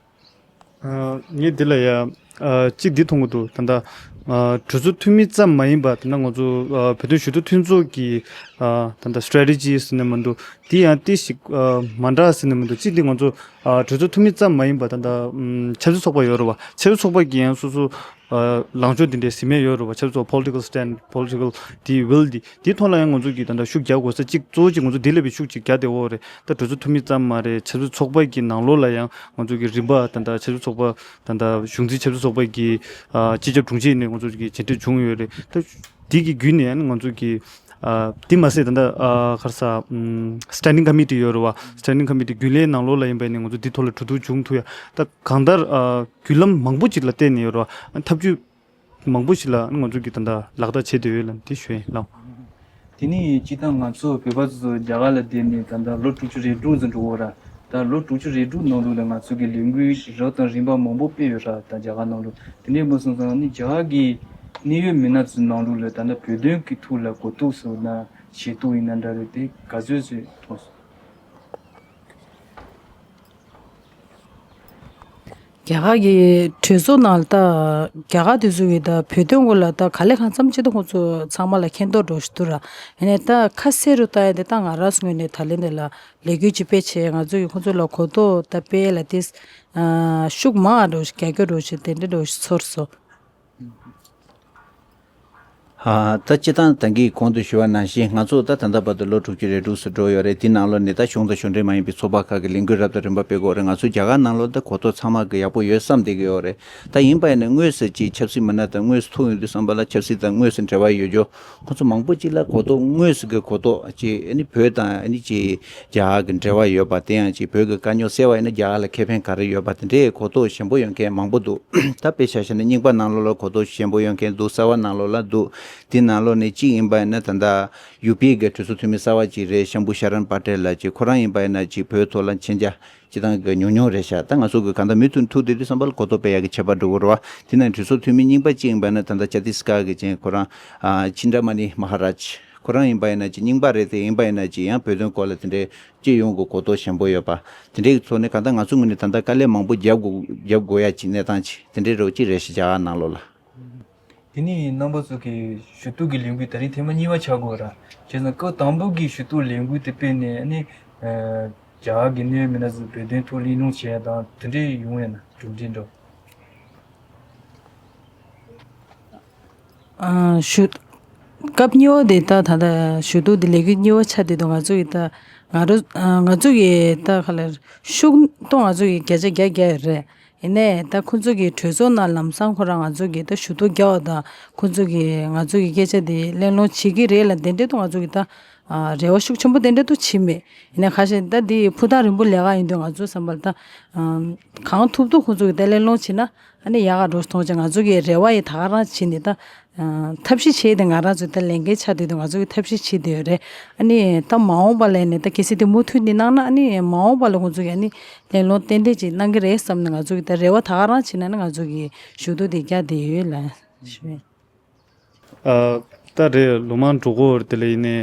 ཨ། ངས་འདི་ལ་ཡ། ཨ། གཅིག་འདི་མཐོང་གི་འདུག་ད་ལྟ། ཨ། གྲོས་ཚོགས་འཐུས་མི་ཙམ་མ་ཡིན་པ་ད་ལྟ་ང་ཚོ། ཨ། བོད་དོན་ཞུ་གཏུག་མཐུན་ཚོགས་ཀྱི། ཨ། ད་ལྟ་strategy་ཟེར་ནས་མི་འདུག་འདི་ཡང་ཏོག་ཙམ་ཞིག་ཨ། མ་འདྲ་ཟེར་ནས་མི་འདུག་གཅིག་འདི་ང་ཚོ། ཨ། གྲོས་ཚོགས་འཐུས་མི་ཙམ་མ་ཡིན་པ་ད་ལྟ། ཨམ། ཆབ་སྲིད་ཚོགས་པ་ཡོད་རེད་བ། ཆབ་སྲིད་ཚོགས་པ་གི་ཡང་སོ་སོ། ཨ། ལངས་ཕྱོགས་འདི་འདྲའི་ཟིན་མེད་ཡོད་རེད་བ། ཆབ་སྲིད་ཚོགས་political stand, political དེའི་will དེ། དེའི་ཐོག་ལ་ཡང་ང་ཚོ་གིས་ད་ལྟ་ཤུགས་རྒྱག་དགོས་ས་གཅིག་གཙོ་བོ་གཅིག་ང་ཚོ་འདི་ལས་པའི་ཤུགས་གཅིག་རྒྱག་བསྡད་ཡོད་རེད། ད་གྲོས་ཚོགས་འཐུས་མི་ཙམ་མ་རེད། ཆབ་སྲིད་ཚོགས་པ་གི་ནང་ལོགས་ལ་ཡང་ང་ཚོ་གི་རིམ་པ་ད་ལྟ་ཆབ་སྲིད་ཚོགས་པ་ད་ལྟ་གཞུང་འཛིན་ཆབ་སྲིད་ཚོགས་པ་གི་ཨ། སྤྱི་ཁྱབ་དྲུང་ཆེ་ནས་ང་ཚོ་གི་མཇལ་འཕྲད་བྱུང་ཡོད་རེད། ད་འདི་གི་བརྒྱུད་ནས་ཡང་ང་ཚོ་གི་ཨ། འདི་མ་ཟད་ད་ལྟ་ཨ། ག་རེ་ཟ། ཨམ། standing committee ཡོད་རེད་བ། standing committee རྒྱུན་ལས་ནང་ལོགས་ལ་ཡིན་པ་ནས་ང་ཚོ་འདི་ཐོག་ལ་གྲོས་བསྡུར་བྱུང་ཐུབ་ཡ། ད་གང་ལྟར་ཨ། བརྒྱུད་ལམ་མང་པོ་ཅིག་ལ་བརྟེན་ནས་ཡོད་རེད་བ། ཐབས་ཇུས་མང་པོ་ཞིག་ལ་ང་ཚོ་གིས་ད་ལྟ་ལག་བསྟར་བྱེད་བསྡད་ཡོད་ལ་འདི་ཞུ་ཡིན་ལགས། དེ་ནས་སྤྱིར་བཏང་ང་ཚོ་བོད་པ་ཚོ་རྒྱ་གར་ལ་བསྡད་ནས་ད་ལྟ་ལོ་དྲུག་ཅུ་རེ་དྲུག་ཙམ་འགྲོ་གི་ཡོད་ར། ད་ལོ་དྲུག་ཅུ་རེ་དྲུག་ནང་ལོགས་ལ་ང་ཚོ་གི་ལས་འགུལ་རབ་དང་རིམ་པ་མང་པོ་སྤེལ་ཡོད་ར། ད་རྒྱ་གར་ནང་ལོགས་དེ་འདྲ་ཡིན་པ་སོང་ཙང་ནི་རྒྱ་གར་གི་གནད་ཡོད་མི་སྣ་ཚོའི་ནང་ལོགས་ལ་ད་ལྟ་བོད་དོན་གྱི་ཐོག་ལ་གོ་རྟོགས་སོང་ན་ཤེས་རྟོགས་ཡིན་ན་འདྲ་རེད། དེ་ག་ཚོད་ཚོད་མཐོང་སོང་། རྒྱ་གར་གྱི་གྲོས་ཚོགས་ནང་ལ་ད་རྒྱ་གར་དེ་ཚོ་གི་ད་བོད་དོན་སྐོར་ལ་ད་ག་ལེ་གང་འཚམ་ཅིག་ད་ཁོང་ཚོ་ཚང་མ་ལ་མཁྱེན་རྟོགས་འགྲོ་བཞིན་འདུག་ར། ཡིན་ནའི་ད་ཁ་གསལ་རུ་ལྟ་ཡ་དེ་ད་ང་རང་ཚོ་ངོས་ནས་ད་ལན་དེ་ལ་ལས་འགུལ་ཅིག་སྤེལ་བྱས་ང་ཚོ་གི་ཁོང་ཚོ་ལ་གོ་རྟོགས་ད་སྤེལ་ཡ་ལ་དེ་ཤུགས་མང་ང་འགྲོ་བཞིན་རྒྱ་སྐྱོར་འགྲོ་བཞིན་དེ་འདྲ་འགྲོ་བཞིན་ཚོར་སོང་། ཨ། ད་སྤྱིར་བཏང་ད་གིན་གོང་དུ་ཞུ་བ་ནང་བཞིན་ང་ཚོ་ད་ད་ལྟ་བར་དུ་ལོ་དྲུག་ཅུ་རེ་དྲུག་ཙམ་འགྲོ་ཡོད་རེད། དེ་ནང་ལོགས་ནས་ད་གཞུང་དང་གཞུང་འབྲེལ་མ་ཡིན་པའི་ཚོགས་པ་ཁག་གི་ལས་འགུལ་རབ་དང་རིམ་པ་སྤེལ་གྱི་ཡོད་རེད། ང་ཚོ་རྒྱ་གར་ནང་ལོགས་ད་གོ་རྟོགས་ཚང་མ་གི་ཡག་པོ་ཡོད་བསམ་བསྡད་ཀྱི་ཡོད་རེད། ད་ཡིན་པ་ཡིན་ན་དངོས་སུ་ཅིག་ཆབ་སྲིད་མི་སྣ་དང་དངོས་སུ་ཐུག་ཡོང་དུས་ཙམ་པ་ལ་ཆབ་སྲིད་དང་དངོས་སུ་འབྲེལ་བ་ཡོད་རྒྱུ་ཁོང་ཚོ་མང་པོ་ཅིག་ལ་གོ་རྟོགས་དངོས་སུ་གི་གོ་རྟོགས་ཅིག་ཨ་ནི་བོད་དང་ཨ་ནི་ཅིག་རྒྱ་གར་གྱི་འབྲེལ་བ་ཡོད་པ། དེ་ཡང་ཅིག་བོད་ཀྱི་དཀའ་རྙོག་སེལ་བ་ཡིན་ན་རྒྱ་གར་ལ་ཁེ་ཕན་ག་རེ་ཡོད་པ་དེ་འདྲའི་གོ་རྟོགས་ཞན་པོ་ཡོད་མཁན་མང་པོ་འདུག་ད་དཔེ་ཆ་བཞག་ན་རྙིང་པ་ནང་ལོགས་ལ་གོ་རྟོགས་ཞན་པོ་ཡོད་མཁན་འདུག་གསར་བ་ནང་ལོགས་ལ་འདུག་དེ་ནང་ལོགས་ནས་གཅིག་ཡིན་པ་ཡིན་ན་ད་ལྟ་ཡུ་པི་ཨེ་གི་གྲོས་ཚོགས་འཐུས་མི་གསར་བ་ཅིག་རེད། ཤམ་བྷུ་ཤ་རན་པ་ཏེལ་ལགས་ཅིག་ཁོ་རང་ཡིན་པ་ཡིན་ན་ཅིག་བོད་ཐོག་ལ་མཁྱེན་རྒྱ་སྤྱིར་བཏང་གི་ཉུང་ཉུང་རེད་ཤག་ད་ང་ཚོ་གི་གང་ལྟར་མུ་མཐུད་ཐུག་བསྡད་དུས་ཙམ་པ་ལ་གོ་རྟོགས་སྤེལ་ཡག་གི་ཁྱད་པར་འགྲོ་གི་རེད་བ། དེ་ནང་གྲོས་ཚོགས་འཐུས་མི་རྙིང་པ་གཅིག་ཡིན་པ་ཡིན་ན་ད་ལྟ་ཆ་ཏི་སི་གྷར་གི་ཅན་ཁོ་རང་ཨ། ཅིན་ཏ་མ་ནི་མ་ཧ་རཱཇ་ཁོ་རང་ཡིན་པ་ཡིན་ན་ཅིག་རྙིང་པ་རེད། དེ་ཡིན་པ་ཡིན་ན་ཅིག་ཡང་བོད་དོན་སྐོར་ལ་དེ་འདྲའི་སྤྱི་ཡོངས་ཀྱི་གོ་རྟོགས་ཞན་པོ་ཡོད་པ། དེ་འདྲའི་ཐོག་ནས་གང་ལྟར་ང་ཚོ་ངོས་ནས་ད་ལྟ་དཀའ་ལས་མང་པོ་རྒྱབ་དགོས་རྒྱབ་དགོས་ཡ་ཅིག་གནས་སྟངས་ཅིག་དེ་འདྲའི་རོགས་ཅིག་རེད་ཤག་རྒྱ་གར་ནང་ལོགས་ལ། དེ་ནི་རྣམ་པ་ཚོ་གི་ཞུ་གཏུག་གི་ལས་འགུལ་ད་རིང་ཐེངས་མ་གཉིས་པ་ཆགས་དགོས་ར། བྱས་ཙང་སྐབས་དང་པོ་གི་ཞུ་གཏུག་ལས་འགུལ་དེ་སྤེལ་ནས་ནི། རྒྱ་གར་གྱི་གནད་ཡོད་མི་སྣ་ཚོ་བོད་དོན་ཐོག་གླེང་སློང་བྱས་དང་དེ་འདྲའི་ཡོང་ཡ་ན་གྲུབ་འབྲས་འདྲ། ཨ། ཞུ། སྐབས་གཉིས་པ་དེ་ད་ད་ལྟ་ཞུ་གཏུག་དེ་ལས་འགུལ་གཉིས་པ་ཆགས་བསྡད་འདུག་ང་ཚོ་ཡི་ད་ང་རོ། ཨ། ང་ཚོ་གི་ད་ག་ལ་ཤུགས་གཏོང་ང་ཚོ་གི་བརྒྱ་ཆ་བརྒྱ་བརྒྱ་རེད། ཡིན་ནའི་ད་ཁོང་ཚོ་གི་གྲོས་ཚོགས་ནང་ལམ་སང་ཁོ་རང་ང་ཚོ་གི་ད་ཞུ་གཏུག་རྒྱག་པ་དང་ཁོང་ཚོ་གི་ང་ཚོ་གི་སྐད་ཆ་དེ་གླེང་སློང་བྱེད་ཀྱི་རེད་ལ་དེ་འདྲའི་ཐོག་ང་ཚོ་གི་ད་ རེ་བ་ཤུགས་ཆེན་པོ་དེ་འདྲ་དུ་བྱེད་མེད། ཡིན་ན་ཁ་ཤས་ད་འདི་ཕུ་ཐག་རིང་པོ་ལས་ཀ་ཡིན་དུས་ང་ཚོའི་བསམ་པར་ད་གང་ཐུབ་ཐུབ་ཁོང་ཚོ་གི་ད་གླེང་སློང་བྱེད་ན་ཨ་ནི་ཡག་ག་འགྲོ་མཐོང་ཆེ། ང་ཚོ་གི་རེ་བ་ཡི་ད་ག་རང་བྱེད་ནས་ད་ཐབས་ཤེས་བྱས་ཏེ་ང་རང་ཚོའི་ད་ལས་འགན་ཆགས་བསྡད་དུས་ང་ཚོ་གི་ཐབས་ཤེས་བྱེད་བསྡད་ཡོད་རེད། ཨ་ནི་ད་མ་འོངས་པ་ལ་ནས་ད་གལ་སྲིད་དེ་མུ་མཐུད་འདི་གནང་ན་ཨ་ནི་མ་འོངས་པ་ལ་ཁོང་ཚོ་གི་ཨ་ནི་གླེང་སློང་ཏན་ཏན་ཅིག་གནང་གི་རེད་བསམ་ནས་ང་ཚོ་གི་ད་རེ་བ་ད་ག་རང་བྱེད་ན་ནི་ང་ཚོ་གི་ཞུ་གཏུག་དེ་རྒྱག་བསྡད་ཡོད་ལ། ཨ། ད་རེད། ལོ་མང་འགྲོ་གོ་རེད། དེ་ལ་ཡིན་ནའི་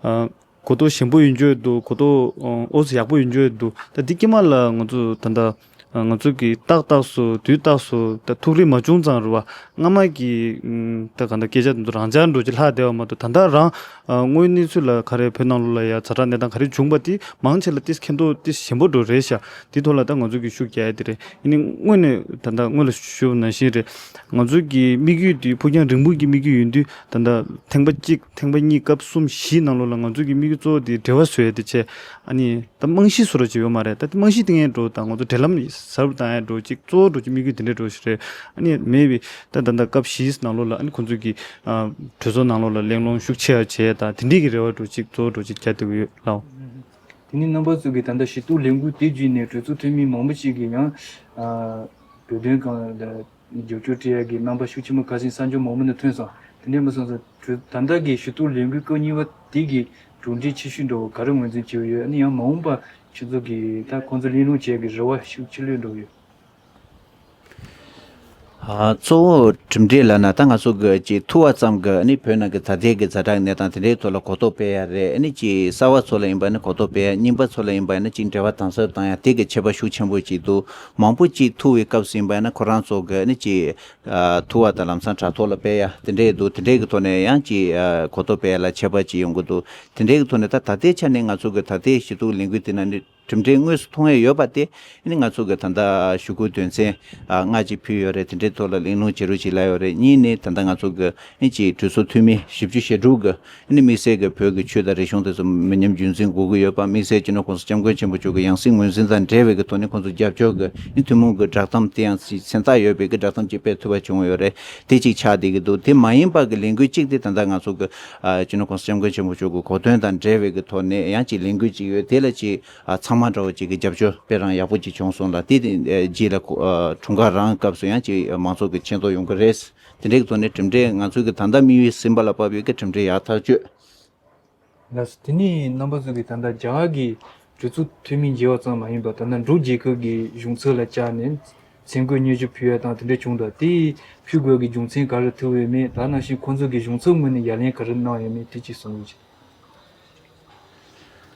ཨ། གོ་རྟོགས་ཞན་པོ་ཡོད་འགྱོ་ཡོད་འདུག་གོ་རྟོགས་ཨོ་ཙི་ཡག་པོ་ཡོད་འགྱོ་ཡོད་འདུག་ད་འདི་དཀྱིལ་མ་ལ་ང་ཚོ་ད་ལྟ་ང་ཚོ་གི་ཏག་ཏག་སུ་དུས་ཏག་སུ་ད་ཐུགས་རེ་མ་བྱུང་ཙང་རེད་བ། སྔ་མ་གི་ད་ག་འདྲ་སྐད་ཆ་དེ་ཚོ་རང་འཇགས་འགྲོ་ཅིག་ལྷག་བསྡད་པ་མ་གཏོགས་ད་ལྟ་རང་དངོས་གནས་ཚུལ་ལ་ག་རེ་བོད་ནང་ལོགས་ལ་ཡ་ཛ་དྲག་གནས་སྟངས་ག་རེ་བྱུང་པ་དེ་མང་ཆེ་ལ་ཏིས་མཁྱེན་རྟོགས་ཏིས་ཞན་པོ་འགྲོ་རེད་ཤག་དེ་ཐོག་ལ་ད་ང་ཚོ་གི་ཤུགས་རྒྱག་ཡ་དེ་རེད། ཡིན་ནའི་དངོས་གནས་ད་ལྟ་སྔོན་ལ་ཞུས་པ་ནང་བཞིན་རེད། ང་ཚོ་གི་དམིགས་ཡུལ་དེ་ཕུགས་རྒྱང་རིང་པོ་གི་དམིགས་ཡུལ་ཡིན་དུས་ད་ལྟ་ཐེངས་པ་གཅིག་ཐེངས་པ་གཉིས་སྐབས་གསུམ་བཞི་ནང་ལོགས་ལ་ང་ཚོ་གི་དམིགས་ཡུལ་གཙོ་བོ་དེ་འབྲེལ་བ་བཟོ་ཡ་དེ་བྱས། ཨ་ནི་ད་རྨང་གཞི་བཟོ་རོགས་བྱེད་ཡོད་མ་རེད། ད་དེ་རྨང་གཞི་དེ་ངས་འགྲོ་ད་ང་ཚོ་འབྲེལ་ལམ་ཟབ་བཏང་ཡ་འགྲོ་གཅིག་གཙོ་བོ་འགྲོ་གཅིག་དམིགས་ཡུལ་དེ་འདྲ་འགྲོ་ཞིག་རེད། ཨ་ནི་མེད་པའི་ད་ད་ལྟ་སྐབས་བཞིའི་ནང་ལོགས་ལ་ཨ་ནི་ཁོང་ཚོ་གི་གྲོས་ཚོགས་ནང་ལོགས་ལ་གླེང་སློང་ཤུགས་ཆེ་བ་བྱས་ད་དེ་འདྲའི་གི་རེ་བ་འགྲོ་གཅིག་གཙོ་བོ་འགྲོ་གཅིག་རྒྱག་བསྡད་ཀྱི་ཡོད་ལགས། དེ་ནས་རྣམ་པ་ཚོ་གིས་ད་ལྟ་ཞུ་གཏུག་ལས་འགུལ་དེ་བརྒྱུད་ནས་གྲོས་ཚོགས་འཐུས་མི་མང་པོ་ཞིག་གིས་ཡང་ཨ་བོད་དོན་སྒང་ལ་རྒྱབ་སྐྱོར་སྤྲད་ཡ་གི་རྣམ་པ་ཤུགས་ཆེན་པོ་ཁ་སང་གསར་འགྱུར་མང་པོ་ནང་ཐོན་སོང་། དེ་འདྲས་མ་སོང་ཙང་གྲོས་ད་ལྟ་གི་ཞུ་གཏུག་ལས་འགུལ་སྐབས་གཉིས་པ་དེ་གི་གྲུབ་འབྲས་ཆེ་ཤོས་འདྲ་བོ་ག་རེ་ངོས་འཛིན་བྱེད་ཀྱི་ཡོད། ཨ་ནི་ཡང་མ་འོངས་པ་ཁྱེད་ཚོ་གིས་ད་ཁོང་ཚོ་གླེང་སློང་བྱེད་ཡ་གི་རེ་བ་ཤུགས་ཆེ་ལོས་འགྲོ་ཡོད། ཨ། གཙོ་བོ་གྲུབ་འབྲས་ལབ་ན་ད་ང་ཚོ་གི་ཅིག་ཐུག་པ་ཙམ་གི་ཨ་ནི་བོད་ནང་གི་ད་ལྟའི་གི་ཛ་དྲག་གནས་སྟངས་དེ་འདྲའི་ཐོག་ལ་གོ་རྟོགས་སྤེལ་ཡ་རེད། ཨ་ནི་ཅིག་གསར་བ་ཚོ་ལ་ཡིན་པ་ནི་གོ་རྟོགས་སྤེལ་ཡ། རྙིང་པ་ཚོ་ལ་ཡིན་པ་ནི་ཅིག་འབྲེལ་བ་དམ་ཟབ་བཏང་ཡ་དེ་གི་ཁྱད་པར་ཤུགས་ཆེན་པོ་ཅིག་འདུག་མང་པོ་ཅིག་ཐུག་པའི་སྐབས་སུ་ཡིན་པ་ནི་ཁོ་རང་ཚོ་གི་ཨ་ནི་ཅིག་ཨ། ཐུག་པ་དང་ལམ་སང་དྲ་ཐོག་ལ་སྤེལ་ཡ་དེ་འདྲས་འདུག་དེ་འདྲས་ཀྱི་ཐོག་ནས་ཡང་ཅིག་ཨ། གོ་རྟོགས་སྤེལ་ཡ་ལ་ཁྱད་པར་ཅིག་ཡོང་གི་འདུག་དེ་འདྲས་ཀྱི་ཐོག་ནས་ད་ད་ལྟའི་ཆ་ནས་ང་ཚོ་གི་ད་ལྟའི་ཞུ་གཏུག་ལས་འགུལ་དེ་ནང་ནས་གྲུབ་འབྲས་དངོས་སུ་མཐོང་ཡ་ཡོད་པ་དེ་ནི་ང་ཚོ་གི་ད་ལྟ་ཞུ་སྐུལ་དོན་ཚན་ཨ། ལྔ་ཅིག་ཕུལ་ཡོད་རེད། དེ་འདྲའི་ཐོག་ལ་གླེང་སློང་བྱེད་རོགས་ཅིག་ལབ་ཡོད་རེད། གཉིས་ནི་ད་ལྟ་ང་ཚོ་གི་ཨ་ནི་ཅིག་གྲོས་ཚོགས་འཐུས་མི་བཞི་བཅུ་ཞེ་དྲུག་གི་ཨ་ནི་དམིགས་བསལ་གྱི་བོད་ཀྱི་ཆོས་དང་རིག་གཞུང་དེ་ཚོ་མི་ཉམས་རྒྱུན་འཛིན་དགོས་ཀྱི་ཡོད་པ། དམིགས་བསལ་སྤྱི་ནོར་༸གོང་ས་༸སྐྱབས་མགོན་ཆེན་པོ་མཆོག་གི་ཡང་སྲིད་ངོས་འཛིན་དང་འབྲེལ་བའི་གི་ཐོག་ནས་ཁོང་ཚོ་རྒྱབ་སྐྱོར་གྱི་ཨ་ནི་ཐུན་མོང་གི་བསྒྲགས་གཏམ་དེ་ཡང་སྲིད་མཚན་རྟགས་ཡོད་པའི་གི་བསྒྲགས་གཏམ་ཅིག་སྤེལ་ཐུབ་པ་བྱུང་ཡོད་རེད། དེ་གཅིག་ཆགས་བསྡད་ཀྱི་འདུག་དེ་མ་ཡིན་པ་གི་ལས་འགུལ་གཅིག་དེ་ད་ལྟ་ང་ཚོ་གི་ཨ། སྤྱི་ནོར་༸གོང་ས་༸སྐྱབས་མགོན་ཆེན་པོ་མཆོག་གི་གོ་སྟོན་དང་འབྲེལ་བའི་གི་ཐོག་ནས་ཡང་ཅིག་ལས་འགུལ་ཅིག་ཡོད། དེ་ལ་ཅིག་ཨ། ཚང་མ་འདྲ་བོ་ཅིག་གི་རྒྱབ་སྐྱོར་དཔེ་རང་ཡག་པོ་ཅིག་བྱུང་སོང་ལ། དེ་དེ་རྗེས་ལ་ཁོ་ཨ། འཁྲུངས་སྐར་རང་སྐབས་སུ་ཡང་ཅིག་མང་ཚོགས་ཀྱི་མཁྱེན་རྟོགས་ཡོང་གི་རེད། དེ་འདྲའི་གི་ཐོག་ནས་གྲུབ་འབྲས་ང་ཚོའི་གི་ད་ལྟ་དམིགས་ཡུལ་ཟིན་པ་ལ་བབས་ཡོད་ཀྱི་གྲུབ་འབྲས་ཡག་ཐག་ཆོད། ལགས་སོ། དེ་ནས་རྣམ་པ་ཚོ་གིས་ད་ལྟ་རྒྱ་གར་གྱི་གྲོས་ཚོགས་འཐུས་མི་མཇལ་བ་ཙམ་མ་ཡིན་པར་ད་ལྟ་འབྲུག་རྒྱལ་ཁབ་ཀྱི་གཞུང་ཚབ་ལ་བཅར་ནས་མཚན་བཀོད་སྙན་ཞུ་ཕུལ་ཡ་དང་དེ་འདྲ་བྱུང་། ད་དེ་ཕུལ་དགོས་ཀྱི་རྒྱུ་མཚན་ག་རེ་ཐུག་ཡོད་མེད། ད་ནང་བཞིན་ཁོང་ཚོ་གི་གཞུང་ཚབ་ངོས་ནས་ཡ་ལན་ག་རེ་གནང་ཡོད་མེད་དེ་གཅིག་གསུང་རོགས་བྱེད།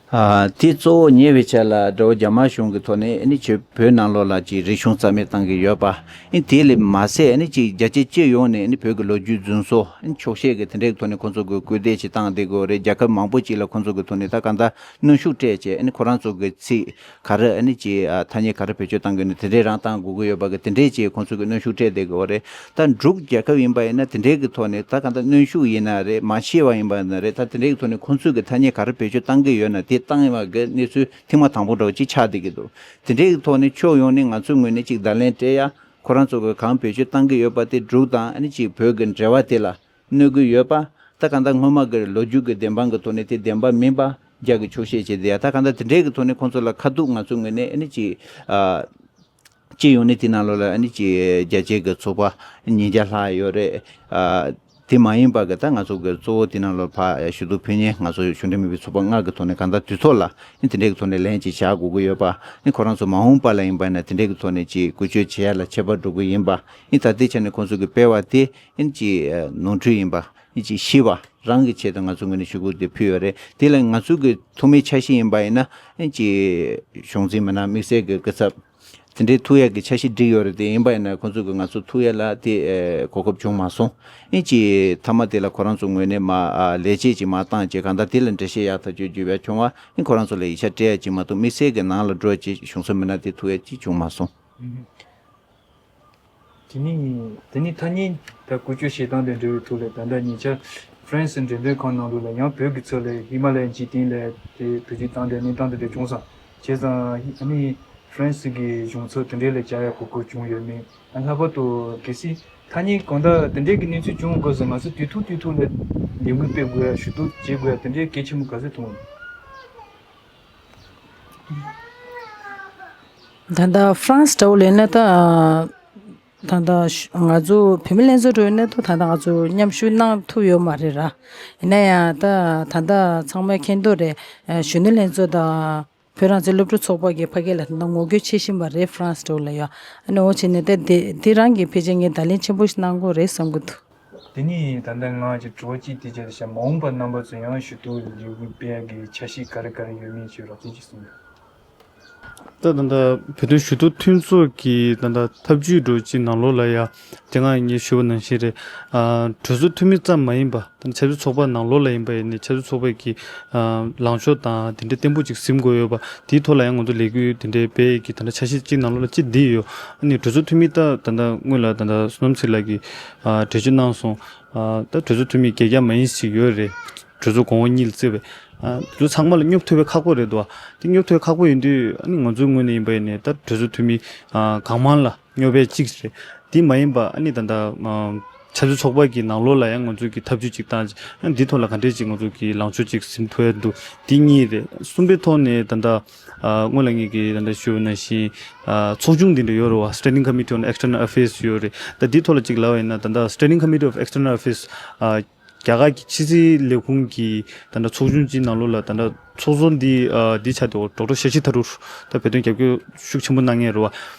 ཨ། དེ་གཙོ་བོ་ཉེ་བའི་ཆར་ལ་དགྲ་བོ་རྒྱ་དམར་གཞུང་གི་ཐོག་ནས་ཨ་ནི་ཆོས་བོད་ནང་ལོགས་ལ་ཅིག་རིག་གཞུང་རྩ་མེད་བཏང་གི་ཡོད་པ། ཨ་ནི་དེ་ལས་མ་ཟད་ཨ་ནི་ཅིག་རྒྱ་ཆེ་སྤྱི་ཡོངས་ནས་ཨ་ནི་བོད་ཀྱི་ལོ་རྒྱུས་རྫུན་བཟོ་ཨ་ནི་འཁྱོག་བཤད་ཀྱི་དེ་འདྲའི་ཐོག་ནས་ཁོང་ཚོ་གི་སྐུལ་འདེད་ཅིག་བཏང་བསྡད་ཀྱི་ཡོད་རེད། རྒྱལ་ཁབ་མང་པོ་ཅིག་ལ་ཁོང་ཚོ་གི་ཐོག་ནས་ད་གང་ལྟར་གནོན་ཤུགས་སྤྲད་བྱས་ཨ་ནི་ཁོ་རང་ཚོ་གི་ཚིག་ག་རེ་ཨ་ནི་ཅིག་ཨ། ཐ་སྙད་ག་རེ་བེད་སྤྱོད་བཏང་དགོས་ན་དེ་འདྲའི་རང་བཏང་དགོས་ཀྱི་ཡོད་པ་གི་དེ་འདྲའི་ཅིག་ཁོང་ཚོ་གི་གནོན་ཤུགས་སྤྲད་བསྡད་ཀྱི་ཡོད་རེད། ད་འབྲུག་རྒྱལ་ཁབ་ཡིན་པ་ཡིན་ན་དེ་འདྲའི་གི་ཐོག་ནས་ད་གང་ལྟར་གནོན་ཤུགས་ཡིན་ན་རེད། མ་ཤེས་པ་ཡིན་པ་ཡིན་ན་རེད། ད་དེ་འདྲའི་གི་ཐོག་ནས་ཁོང་ཚོ་གི་ཐ་སྙད་ག་རེ་བེད་སྤྱོད་བཏང་གི་ཡོད་ན་དེ་བཏང་ཡོད་པ་གི་གནས་ཚུལ་ཐེངས་མ་དང་པོ་འདྲ་བོ་ཅིག་ཆགས་བསྡད་ཀྱི་འདུག་དེ་འདྲའི་གི་ཐོག་ནས་ཕྱོགས་ཡོངས་ནས་ང་ཚོའི་ངོས་ནས་ཅིག་བརྡ་ལན་སྤྲད་ཡ། ཁོ་རང་ཚོ་གི་གང་བེད་སྤྱོད་བཏང་གི་ཡོད་པ་དེ་འབྲུག་དང་ཨ་ནི་ཅིག་བོད་ཀྱི་འབྲེལ་བ་དེ་ལ་གནོད་ཀྱི་ཡོད་པ། ད་གང་ལྟར་སྔོན་མ་གི་ལོ་རྒྱུས་ཀྱི་བདེན་དཔང་གི་ཐོག་ནས་དེ་བདེན་པ་མིན་པ་རྒྱ་གི་འཁྱོག་བཤད་བྱས་ཏེ་ཡ། ད་གང་ལྟར་དེ་འདྲའི་གི་ཐོག་ནས་ཁོང་ཚོ་ལ་ཁ་ཐུག་ང་ཚོའི་ངོས་ནས་ཨ་ནི་ཅིག་ཨ། སྤྱི་ཡོངས་ནས་དེ་ནང་ལོགས་ལ་ཨ་ནི་ཅིག་རྒྱ་ཆེ་གི་ཚོགས་པ་ཉིས་བརྒྱ་ལྷག་ཡོད་རེད། ཨ། དེ་མ་ཡིན་པ་གི་ད་ང་ཚོ་གི་གཙོ་བོ་དེ་ནང་ལོགས་ཕར་ཞུ་གཏུག་ཕུལ་མཁན་ང་ཚོ་གཞུང་འབྲེལ་མིན་པའི་ཚོགས་པ་ལྔ་གི་ཐོག་ནས་གང་ལྟར་དུས་ཐོག་ལ་ཨ་ནི་དེ་འདྲའི་གི་ཐོག་ནས་ལན་ཅིག་བཞག་དགོས་ཀྱི་ཡོད་པ། ཨ་ནི་ཁོ་རང་ཚོ་མ་འོངས་པ་ལ་ཡིན་པ་ན་དེ་འདྲའི་གི་ཐོག་ནས་ཅིག་བཀོལ་སྤྱོད་བྱེད་ཡ་ལ་ཁྱད་པར་འགྲོ་གི་ཡིན་པ། ཨ་ནི་ད་ལྟའི་ཆ་ནས་ཁོང་ཚོ་གི་སྤེལ་བ་དེ་ཨ་ནི་ཅིག་ནོར་འཁྲུལ་ཡིན་པ། ཨ་ནི་ཅིག་ཤེས་པ་རང་གི་ཆེད་དུ་ང་ཚོའི་ངོས་ནས་ཞུ་སྐུལ་དེ་ཕུལ་ཡོད་རེད། དེ་ལ་ང་ཚོའི་གི་ཐོག་མའི་འཆར་གཞི་ཡིན་པ་ཡིན་ན་ཨ་ནི་ཅིག་གཞུང་འཛིན་མི་སྣ་དམིགས་བསལ་གི་སྐུ་ཚབ་དེ་འདྲའི་ཐུག་ཡ་གི་འཆར་གཞི་བསྒྲིགས་ཡོད་རེད། དེ་ཡིན་པ་ཡིན་ན་ཁོང་ཚོ་གི་ང་ཚོ་ཐུག་ཡ་ལ་དེ་ཨེ་གོ་སྐབས་བྱུང་མ་སོང་། ཨ་ནི་ཅིག་མཐའ་མ་དེ་ལ་ཁོ་རང་ཚོའི་ངོས་ནས་མ་ཨ་ལས་བྱེད་ཅིག་མ་བཏང་བྱས་གང་ལྟར་དེ་ལ་འགྲེལ་བཤད་ཡག་ཐག་ཆོད་བརྒྱུད་པ་བྱུང་བ་ཨ་ནི་ཁོ་རང་ཚོ་ལ་ཡིག་ཆ་སྤྲད་ཡ་ཅིག་མ་གཏོགས་དམིགས་བསལ་གི་ནང་ལ་འགྲོ་ཡ་ཅིག་གཞུང་ཚབ་མི་སྣ་དེ་ཐུག་ཡ་ཅིག་བྱུང་མ་སོང་། དེ་ནི་དེ་ནི་ཐ་སྙད་ད་བཀོལ་སྤྱོད་བྱེད་སྟངས་དང་འབྲེལ་བའི་ཐོག་ལ་ད་ལྟ་ཉེ་ཆར་ཧྥ་རན་སི་འགྲེམས་སྟོན་ཁང་ནང་ལོགས་ལ་ཡང་བོད་ཀྱི་ཚབ་ལ་ཧི་མ་ལ་ཡའི་འཇིག་རྟེན་ལ་དེ་བེད་སྤྱོད་བཏང་དེ་གནས་སྟངས་དེ་འདྲ་བྱུང་སོང་། བྱས་ཙང་ཨ་ནི་ ཧྥ་རན་སི་གི་གཞུང་ཚབ་དེ་འདྲའི་ལ་བཅར་ཡ་གོ་སྐབས་བྱུང་ཡོད་མེད། ལྷག་པར་དུ་གལ་སྲིད་ཐ་སྙད་གང་ལྟར་དེ་འདྲའི་གི་གནས་ཚུལ་བྱུང་དགོས་ཟེར་ང་ཚོ་དུས་ཐུང་དུས་ཐུང་ལ་ལས་འགུལ་སྤེལ་དགོས་ཡ། ཞུ་གཏུག་བྱེད་དགོས་ཡ་དེ་འདྲའི་གལ་ཆེན་པོ་ག་ཚོད་མཐོང་ཡོད། ད་ལྟ་ཧྥ་རན་སི་འདྲ་བོ་ལས་ན་ད། ད་ལྟ་ང་ཚོ་བུད་མེད་ལྷན་ཚོགས་འགྲོ་ཡོད་ན་ད་ད་ལྟ་ང་ཚོ་མཉམ་ཞུགས་གནང་ཐུབ་ཡོད་མ་རེད་ར། ཡིན་ན་ཡང་ད་ད་ལྟ་ཚང་མས་མཁྱེན་རྟོགས་རེད། གཞོན་ནུ་ལྷན་ཚོགས་དང་བོད་རང་བཙན་སློབ་ཕྲུག་ཚོགས་པ་གི་ཕ་གི་ལ་ད་ལྟ་ངོ་རྒོལ་བྱེད་བཞིན་པ་རེད། ཧྥ་རན་སི་འགྲོ་ལ་ཡོད། ཨ་ནི་འོ་བྱས་ནས་ད་དེ་དེ་རང་གི་ཕལ་ཆེར་ངས་བརྡ་ལན་ཆེན་པོ་ཞིག་གནང་དགོས་རེད་བསམ་གི་འདུག་དེ་ནས་ད་ལྟ་ང་གི་དྲི་བ་གཅིག་དེ་བྱས་ཤག་མ་འོངས་པ་རྣམ་པ་ཚོ་ཡང་ཞུ་གཏུག་ལས་འགུལ་སྤེལ་ཡག་གི་འཆར་གཞི་ག་རེ་ག་རེ་ཡོད་མེད་ཅིག་རོབ་ཙམ་ཅིག་གསུངས་ཡོད། ད་ད་ལྟ་བོད་དོན་ཞུ་གཏུག་མཐུན་ཚོགས་ཀྱི་ད་ལྟ་ཐབས་ཇུས་འགྲོ་ཅིག་ནང་ལོགས་ལ་ཡ་དེ་སྔ་ངས་ཞུས་པ་ནང་བཞིན་རེད། ཨ་གྲོས་ཚོགས་འཐུས་མི་ཙམ་མ་ཡིན་པ་ད་ཆབ་སྲིད་ཚོགས་པ་ནང་ལོགས་ལ་ཡིན་པ་ཡིན་ནའི་ཆབ་སྲིད་ཚོགས་པ་གི་ཨ་ལངས་ཕྱོགས་དང་དེ་འདྲའི་བརྟན་པོ་ཅིག་ཟིན་དགོས་ཡོད་པ་དེའི་ཐོག་ལ་ཡང་ང་ཚོ་ལས་འགུལ་དེ་འདྲའི་སྤེལ་ཡས་ཀྱི་ད་ལྟ་འཆར་གཞི་གཅིག་ནང་ལོགས་ལ་གཅིག་འདི་ཡོད། ཨ་ནི་གྲོས་ཚོགས་འཐུས་མི་ད་ད་ལྟ་སྔོན་ལ་ད་ལྟ་བསོད་ནམས་ཚེ་རིང་ལགས་ཀྱིས་ཨ་འགྲེལ་བརྗོད་གནང་སོང་། ཨ་ད་གྲོས་ཚོགས་འཐུས་མི་བརྒྱད་བརྒྱ་མ་ཡིན་ཞིག་ཡོད་རེད། གྲོས་ཚོགས་གོང་འོག་གཉིས་ལ་བརྩིས་པའི་ཨ་དེ་ཚོ་ཚང་མ་ལ་སྙོབ་ཐུབ་པའི་ཁག་པོ་རེད་འདུག་དེ་སྙོབ་ཐུབ་པའི་ཁག་པོ་ཡིན་དུས་ཨ་ནི་ང་ཚོའི་ངོས་ནས་ཡིན་པ་ཡིན་ནའི་ད་གྲོས་ཚོགས་འཐུས་མི་ཨ་གང་མང་ལ་སྙོབ་པའི་གཅིག་རེད། དེ་མ་ཡིན་པ་ཨ་ནི་ད་ལྟ་ཨ་ཆབ་སྲིད་ཚོགས་པ་གི་ནང་ལོགས་ལ་ཡང་ང་ཚོས་ཀྱི་ཐབས་ཇུས་ཅིག་བཏང་ཨ་འདིའི་ཐོག་ལ་ག་འདྲས་ཅིག་ང་ཚོས་ཀྱི་ལངས་ཕྱོགས་ཅིག་ཟིན་ཐུབ་ཡ་འདུག་དེ་གཉིས་རེད། གསུམ་པའི་ཐོག་ནས་ད་ལྟ་ཨ་སྔོན་ལ་ངས་ཀྱི་ད་ལྟ་ཞུས་པ་ནང་བཞིན་ཨ་ཚོགས་ཆུང་འདི་འདྲ་ཡོད་རེད་བ། Standing Committee on External Affairs ཡོད་རེད། ད་འདིའི་ཐོག་ལ་ཅིག་ལབ་པ་ཡིན་ན་ད་ལྟ་Standing Committee of External Affairs ཨ་རྒྱ་གར་གྱི་ཕྱི་སྲིད་ལས་ཁུངས་ཀྱི་ད་ལྟ་ཚོགས་ཆུང་གཅིག་ནང་ལོགས་ལ་ད་ལྟ་ཚོགས་གཙོ་འདི་ཨ་འདི་ཆགས་འདུག་ཌོག་ཊར་ཤ་ཤི་ཐ་རུར་ད་བོད་དོན་རྒྱབ་སྐྱོར་ཤུགས་ཆེན་པོ་གནང་མཁན་རེད་བ།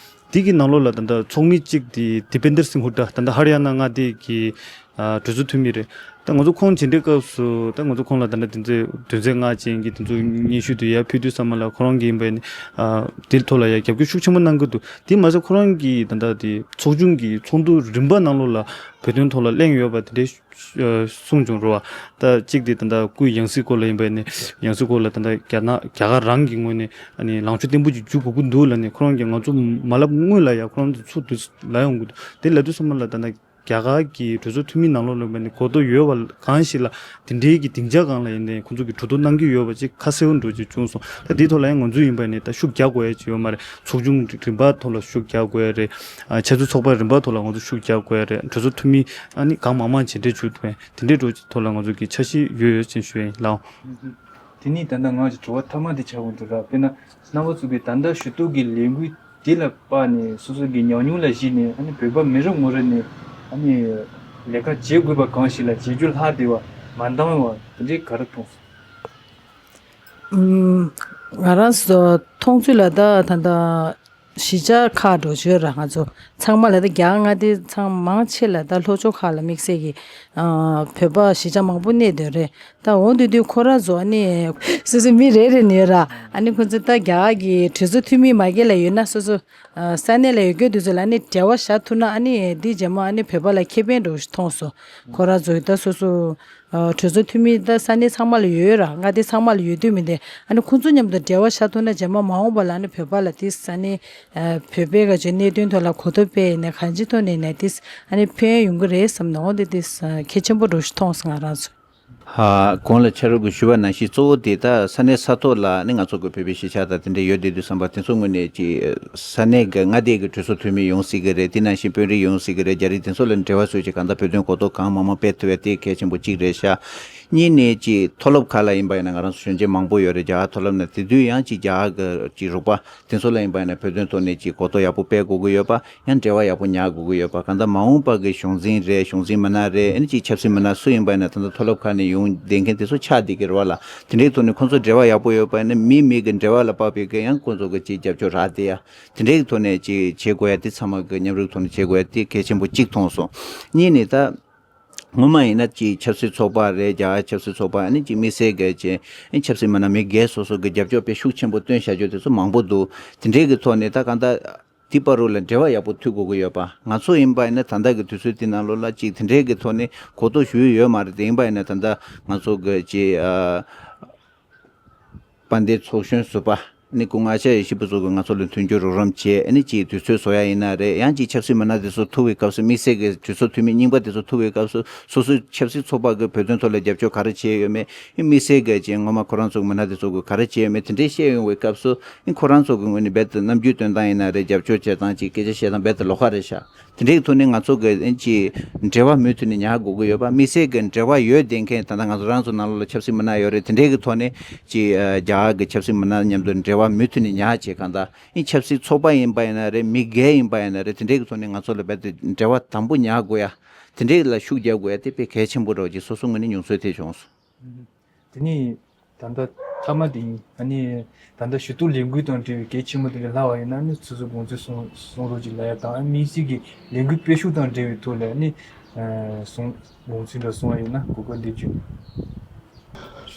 དེ་གི་ནང་ལོགས་ལ་ད་ལྟ་ཚོགས་མི་གཅིག་དེ་དིབ་པེན་དར་སིང་ཧུ་ཌ་ད་ལྟ་ཧ་རི་ཡ་ན་མངའ་སྡེ་གི་ཨ་གྲོས་ཚོགས་འཐུས་མི་རེད། ད་ང་ཚོ་ཁོང་མཇལ་འཕྲད་སྐབས་སུ་ད་ང་ཚོ་ཁོང་ལ་ད་ལྟ་དེ་ཚོའི་དོན་ཚན་ལྔ་ཅན་གྱི་དེ་ཚོ་སྙན་ཞུ་དེ་ཡར་ཕུལ་དུས་ཙམ་པ་ལ་ཁོ་རང་གིས་ཡིན་པ་ཡིན་ཨ་དེའི་ཐོག་ལ་ཡང་རྒྱབ་སྐྱོར་ཤུགས་ཆེན་པོ་གནང་གི་འདུག་དེ་མ་ཟད་ཁོ་རང་གིས་ད་ལྟ་དེ་ཚོགས་ཆུང་གི་ཚོགས་འདུ་རིམ་པ་ནང་ལོགས་ལ་བོད་དོན་ཐོག་ལ་གླེང་ཡོད་པ་དེ་འདྲའི་གསུངས་བྱུང་རེད་བ། ད་གཅིག་དེ་ད་ལྟ་སྐུའི་ཡང་སྲིད་སྐོར་ལ་ཡིན་པ་ནི་ཡང་སྲིད་སྐོར་ལ་ད་ལྟ་རྒྱ་ནག་རྒྱ་གར་རང་གི་ངོས་ནས་ཨ་ནི་ལངས་ཕྱོགས་བརྟན་པོ་ཅིག་འཇུག་དགོས་ཀྱི་འདུག་ལབ་ནས་ཁོ་རང་གིས་ང་ཚོ་མ་ལབ་སྔོན་ལ་ཡང་ཁོ་རང་ཚོ་ཚུར་དུ་ལབ་ཡོང་གི་འདུག་དེ་ལབ་དུས་ཙམ་པ་ལ་ད་ལྟ་རྒྱ་གར་གྱི་གྲོས་ཚོགས་འཐུས་མི་ནང་ལོགས་ལ་ཡིན་པ་ནི་གོ་རྟོགས་ཡོད་པ་གང་ཞིག་ལ་དེ་འདྲའི་གི་སྡིངས་ཆ་སྒང་ལ་ཡིན་ནའི་ཁོ་ཚོ་གིས་གྲོས་བསྡུར་གནང་གི་ཡོད་པ་ཅིག་ཁ་གསལ་པོ་འདྲ་ཅིག་བྱུང་སོང་། ད་དེའི་ཐོག་ལ་ཡང་ང་ཚོ་ཡིན་པ་ནི་ད་ཤུགས་རྒྱག་དགོས་ཡ་ཅིག་ཡོད་མ་རེད། ཚོགས་ཆུང་རིམ་པ་ཐོག་ལ་ཤུགས་རྒྱག་དགོས་ཡ་རེད། ཨ་ཆབ་སྲིད་ཚོགས་པ་རིམ་པ་ཐོག་ལ་ང་ཚོ་ཤུགས་རྒྱག་དགོས་ཡ་རེད། གྲོས་ཚོགས་འཐུས་མི་ཨ་ནི་གང་མང་མང་མཇལ་འཕྲད་བྱུང་ཐུབ་ཡ་དེ་འདྲའི་འགྲོ་ཐོག་ལ་ང་ཚོ་གི་འཆར་གཞི་ཡོད་ཡོད་ཅན་ཞུ་ཡ་ཡིན་ལགས། དེ་ནས་ད་ལྟ་ང་ཚོ་དྲི་བ་མཐའ་མ་དེ་ཆགས་ཡོང་དུས་ར། དཔེར་ན་རྣམ་པ་ཚོ་གི་ད་ལྟ་ཞུ་གཏུག་གི་ལས་འགུལ་དེ་ལ་དཔག་ནས་སོ་སོ་གི་ཉམས་མྱོང་ལ་གཞིགས་ནས་ཨ་ནི་བོད་པ་མི་རེ་ངོ་རེ་ནས་ཨ་ནི་ལས་ཀ་བྱེད་དགོས་པ་གང་ཞིག་ལ་བྱེད་རྒྱུ་ལྷག་བསྡད་པ་མ་འདང་བ་དེ་འདྲའི་ག་རེ་མཐོང་སོང་། ཨུམ། ང་རང་ཚོ་མཐོང་ཚུལ་ལ་ད་ད་ལྟ་གཞིས་ཆགས་ཁག་འགྲོ་བྱོས་ར། ང་ཚོ་ཚང་མ་ལ་ད་རྒྱ་གར་མངའ་སྡེ་ཚང་མང་ཆེ་ལ་ད་ལྷོ་ཕྱོགས་ཁག་ལ་དམིགས་བསལ་གྱི་ཨ་བོད་པ་གཞིས་ཆགས་མང་པོ་གནས་སྡོད་རེད། ད་འོ་དེ་དུས་ཁོ་རང་ཚོ་ཨ་ནི་སོ་སོ་མི་རེ་རེ་ནས་ར། ཨ་ནི་ཁོ་ཚོ་ད་རྒྱ་གར་གྱི་གྲོས་ཚོགས་འཐུས་མི་མ་གི་ལ་ཡོད་ན་སོ་སོ་ཨ་ས་གནས་ལ་ཡོད་རྒྱུ་དེ་ཚོ་ལ་ཨ་ནི་འབྲེལ་བ་བཞག་ཐུབ་ན་ཨ་ནི་འདི་རྗེས་མ་ཨ་ནི་བོད་པ་ལ་ཁེ་ཕན་འགྲོ་ཞིག་མཐོང་སོང་། ཁོ་རང་ཚོ་ད་སོ་སོ། ཨ་གྲོས་ཚོགས་འཐུས་མི་ད་ས་གནས་ཚང་མ་ལ་ཡོད་ར། མངའ་སྡེ་ཚང་མ་ལ་ཡོད་དུས་མི་འདི་ཨ་ནི་ཁོང་ཚོ་མཉམ་དུ་འབྲེལ་བ་བཞག་ཐུབ་ན་རྗེས་མ་མ་འོངས་པ་ལ་ཨ་ནི་བོད་པ་ལ་དེ་ས་གནས་ཨ་བོད་པའི་ག་ཅིག་གནད་དོན་ཐོག་ལ་གོ་རྟོགས་སྤེལ་ཡིན་ན་གང་ཅིའི་ཐོག་ནས་ནས་དེ་ཨ་ནི་ཕན་ཡོང་གི་རེད་བསམ་ནས་འོ་འདི་དེ་གལ་ཆེན་པོ་འགྲོ་ཞིག་མཐོང་སོང་ང་རང་ཚོ། ཧ་གོང་ལ་ཕྱག་རོགས་ཀྱིས་ཞུས་པ་ནང་བཞིན་གཙོ་བོ་དེ་ད་ས་གནས་ས་ཐོག་ལ་ཨ་ནི་ང་ཚོ་གི་བོད་པའི་གཞིས་ཆགས་དང་དེ་འདྲ་ཡོད་བསྡད་དུས་ཙམ་པ་དེ་ཚོ་ངོས་ནས་ཀྱི་ས་གནས་ཀྱི་མངའ་སྡེ་གི་གྲོས་ཚོགས་འཐུས་མི་ཡོང་སྲིད་ཀྱི་རེད། དེ་ནང་བཞིན་དཔོན་རིགས་ཡོང་སྲིད་ཀྱི་རེད། རྒྱ་རིགས་དེ་ཚོ་ལ་འབྲེལ་བ་བཟོས་བྱས་གང་ལྟར་བོད་དོན་གོ་རྟོགས་གང་མང་མང་སྤེལ་ཐུབ་ཡ་དེ་གལ་ཆེན་པོ་གཅིག་རེད་ཤག་གཉིས་ནས་ཀྱི་མཐོ་སློབ་ཁག་ལ་ཡིན་པ་ཡིན་ན་ང་རང་ཚོ་གཞོན་སྐྱེས་མང་པོ་ཡོད་རེད། རྒྱ་གར་མཐོ་སློབ་ནས་དེ་དུས་ཡང་ཀྱི་རྒྱ་གར་གྱི་ཀྱི་རོགས་པ་དེ་ཚོ་ལ་ཡིན་པ་ཡིན་ན་བོད་དོན་ཐོག་ནས་ཀྱི་གོ་རྟོགས་ཡག་པོ་སྤེལ་དགོས་ཀྱི་ཡོད་པ། ཡང་འབྲེལ་བ་ཡག་པོ་ཉར་དགོས་ཀྱི་ཡོད་པ། གང་ལྟར་མ་འོངས་པ་གི་གཞུང་འཛིན་རེད། གཞུང་འཛིན་མི་སྣ་རེད། ཨ་ནི་ཅིག་ཆབ་སྲིད་མི་སྣ་སུ་ཡིན་པ་ཡིན་ན་ད་ལྟ་མཐོ་སློབ་ཁག་ནས་ཡོང་བསྡད་མཁན་དེ་ཚོ་ཆགས་བསྡད་ཀྱི་རེད་བ་ལ། དེ་འདྲའི་ཐོག་ནས་ཁོང་ཚོ་འབྲེལ་བ་ཡག་པོ་ཡོད་པ་ཡིན་ན་མི་མི་གི་འབྲེལ་བ་ལ་དཔག་པའི་གི་ཡང་ཁོང་ཚོ་གི་ཅིག་རྒྱབ་སྐྱོར་རག་བསྡད་ཡ། དེ་འདྲའི་གི་ཐོག་ནས་ཅིག་བྱེད་དགོས་ཡ་དེ་ཚང་མ་གི་མཉམ་རུབ་ཐོག་ནས་བྱེད་དགོས་ཡ་དེ་གལ་ཆེན་པོ་གཅིག་མཐོང་སོང་། གཉིས་ནས་ད། སྔོན་མ་ཡིན་ན་ཅིག་ཆབ་སྲིད་ཚོགས་པ་རེད། རྒྱ་གར་ཆབ་སྲིད་ཚོགས་པ་ཨ་ནི་ཅིག་དམིགས་བསལ་གི་ཅིག་ཨ་ནི་ཆབ་སྲིད་མི་སྣ་མི་སྒེར་སོ་སོ་གི་རྒྱབ་སྐྱོར་དཔེ་ཤུགས་ཆེན་པོ་བཏོན་བཞག་རྒྱུ་དེ་ཚོ་མང་པོ་འདུག་དེ་འདྲའི་གི་ཐོག་ནས་ད་གང་ལྟར་དེ་བར་དུ་ལ་འབྲེལ་བ་ཡག་པོ་མཐུད་དགོས་ཀྱི་ཡོད་པ། ང་ཚོ་ཡིན་པ་ཡིན་ན་ད་ལྟ་གི་དུས་ཚོད་དེ་ནང་ལོགས་ལ་ཅིག་དེ་འདྲའི་གི་ཐོག་ནས་གོ་རྟོགས་ཞུ་ཡི་ཡོད་མ་རེད། དེ་ཡིན་པ་ཡིན་ན་ད་ལྟ་ང་ཚོ་གི་ཅིག་ཨ་དཔལ་ལྡན་ཚོགས་གཞོན་ཟུར་པ། ནི་སྐུ་ངོ་ཨ་ཅརྱ་ཡེ་ཤེས་པ་ཚོ་གིས་ང་ཚོ་ལ་མཐུན་འགྱུར་རོགས་རམ་བྱས། ཨ་ནི་ཅིག་དུས་ཚོད་བཟོ་ཡ་ཡིན་ན་རེད། ཡང་ཅིག་ཆབ་སྲིད་མི་སྣ་དེ་ཚོ་ཐུག་པའི་སྐབས་སུ། དམིགས་བསལ་གྱི་གྲོས་ཚོགས་འཐུས་མི་རྙིང་པ་དེ་ཚོ་ཐུག་པའི་སྐབས་སུ། སོ་སོའི་ཆབ་སྲིད་ཚོགས་པ་གིས་བོད་དོན་ཐོག་ལ་རྒྱབ་སྐྱོར་ག་རེ་བྱས་ཡོད་མེད། དམིགས་བསལ་གྱི་ཅིག་སྔོན་མ་ཁོ་རང་ཚོ་གི་མི་སྣ་དེ་ཚོ་གིས་ག་རེ་བྱས་ཡོད་མེད། དེ་འདྲའི་བཤད་ཡོང་བའི་སྐབས་སུ། ཁོ་རང་ཚོ་གི་ངོས་ནས་རྦད་དེ་རྣམ་འགྱུར་སྟོན་སྟངས་ཡིན་ན་རེད། རྒྱབ་སྐྱོར་བྱེད་སྟངས། ཅིག་སྐད་ཆ་བཤད་སྟངས་རྦད་དེ་ལོགས་ཀ་རེད་ཤག་དེ་འདྲའི་ཐོག་ནས་ང་ཚོ་གི་ཨ་ནི་ཅིག་འབྲེལ་བ་མུ་མཐུད་ནས་ཉར་དགོས་ཀྱི་ཡོད་པ། དམིགས་བསལ་གྱི་འབྲེལ་བ་ཡོད་བསྡད་མཁན། ད་ལྟ་ང་ཚོ་རང་ཚོ་ནང་ལོགས་ལ་ཆབ་སྲིད་མི་སྣ་ཡོད་རེད། དེ་འདྲའི་གི་ཐོག་ནས་ཅིག་ཨ་རྒྱ་གར་གྱི་ཆབ་སྲིད་མི་སྣ་མཉམ་དུ་འབྲེལ་བ་མུ་མཐུད་ནས་ཉར་བྱས། གང་ལྟར་ཨ་ནི་ཆབ་སྲིད་ཚོགས་པ་ཡིན་པ་ཡིན་ན་རེད། མི་སྒེར་ཡིན་པ་ཡིན་ན་རེད། དེ་འདྲའི་གི་ཐོག་ནས་ང་ཚོ་ལ་རྦད་དེ་འབྲེལ་བ་དམ་པོ་ཉར་དགོས་ཡ། དེ་འདྲའི་ལ་ཤུགས་རྒྱག་དགོས་ཡ་དེ་དཔེ་གལ་ཆེན་པོ་འདྲ་བོ་ཅིག་སོ་སོ་ངོས་ནས་མྱོང་ཚོར་དེ་བྱུང་སོང་། དེ་ནས་ད་ལྟ་མཐའ་མ་དེ་ཡིན། ཨ་ནི་ད་ལྟ་ཞུ་གཏུག་ལས་འགུལ་དང་འབྲེལ་བའི་གལ་ཆེན་པོ་དེ་ལས་ལྷག་པ་ཡིན་ན། ཨ་ནི་སོ་སོའི་དགོངས་ཚུལ་གསུང་གསུང་རོགས་ཅིག་ལབ་ཡ་དང་། ཨ་ནི་དམིགས་བསལ་གྱི་ལས་འགུལ་སྤེལ་ཤུགས་དང་འབྲེལ་བའི་ཐོག་ལ་ཨ་ནི་གསུང་དགོངས་ཚུལ་འདྲ་གསུང་བ་ཡིན་ན་གོ་སྐབས་འདི་བྱུང་།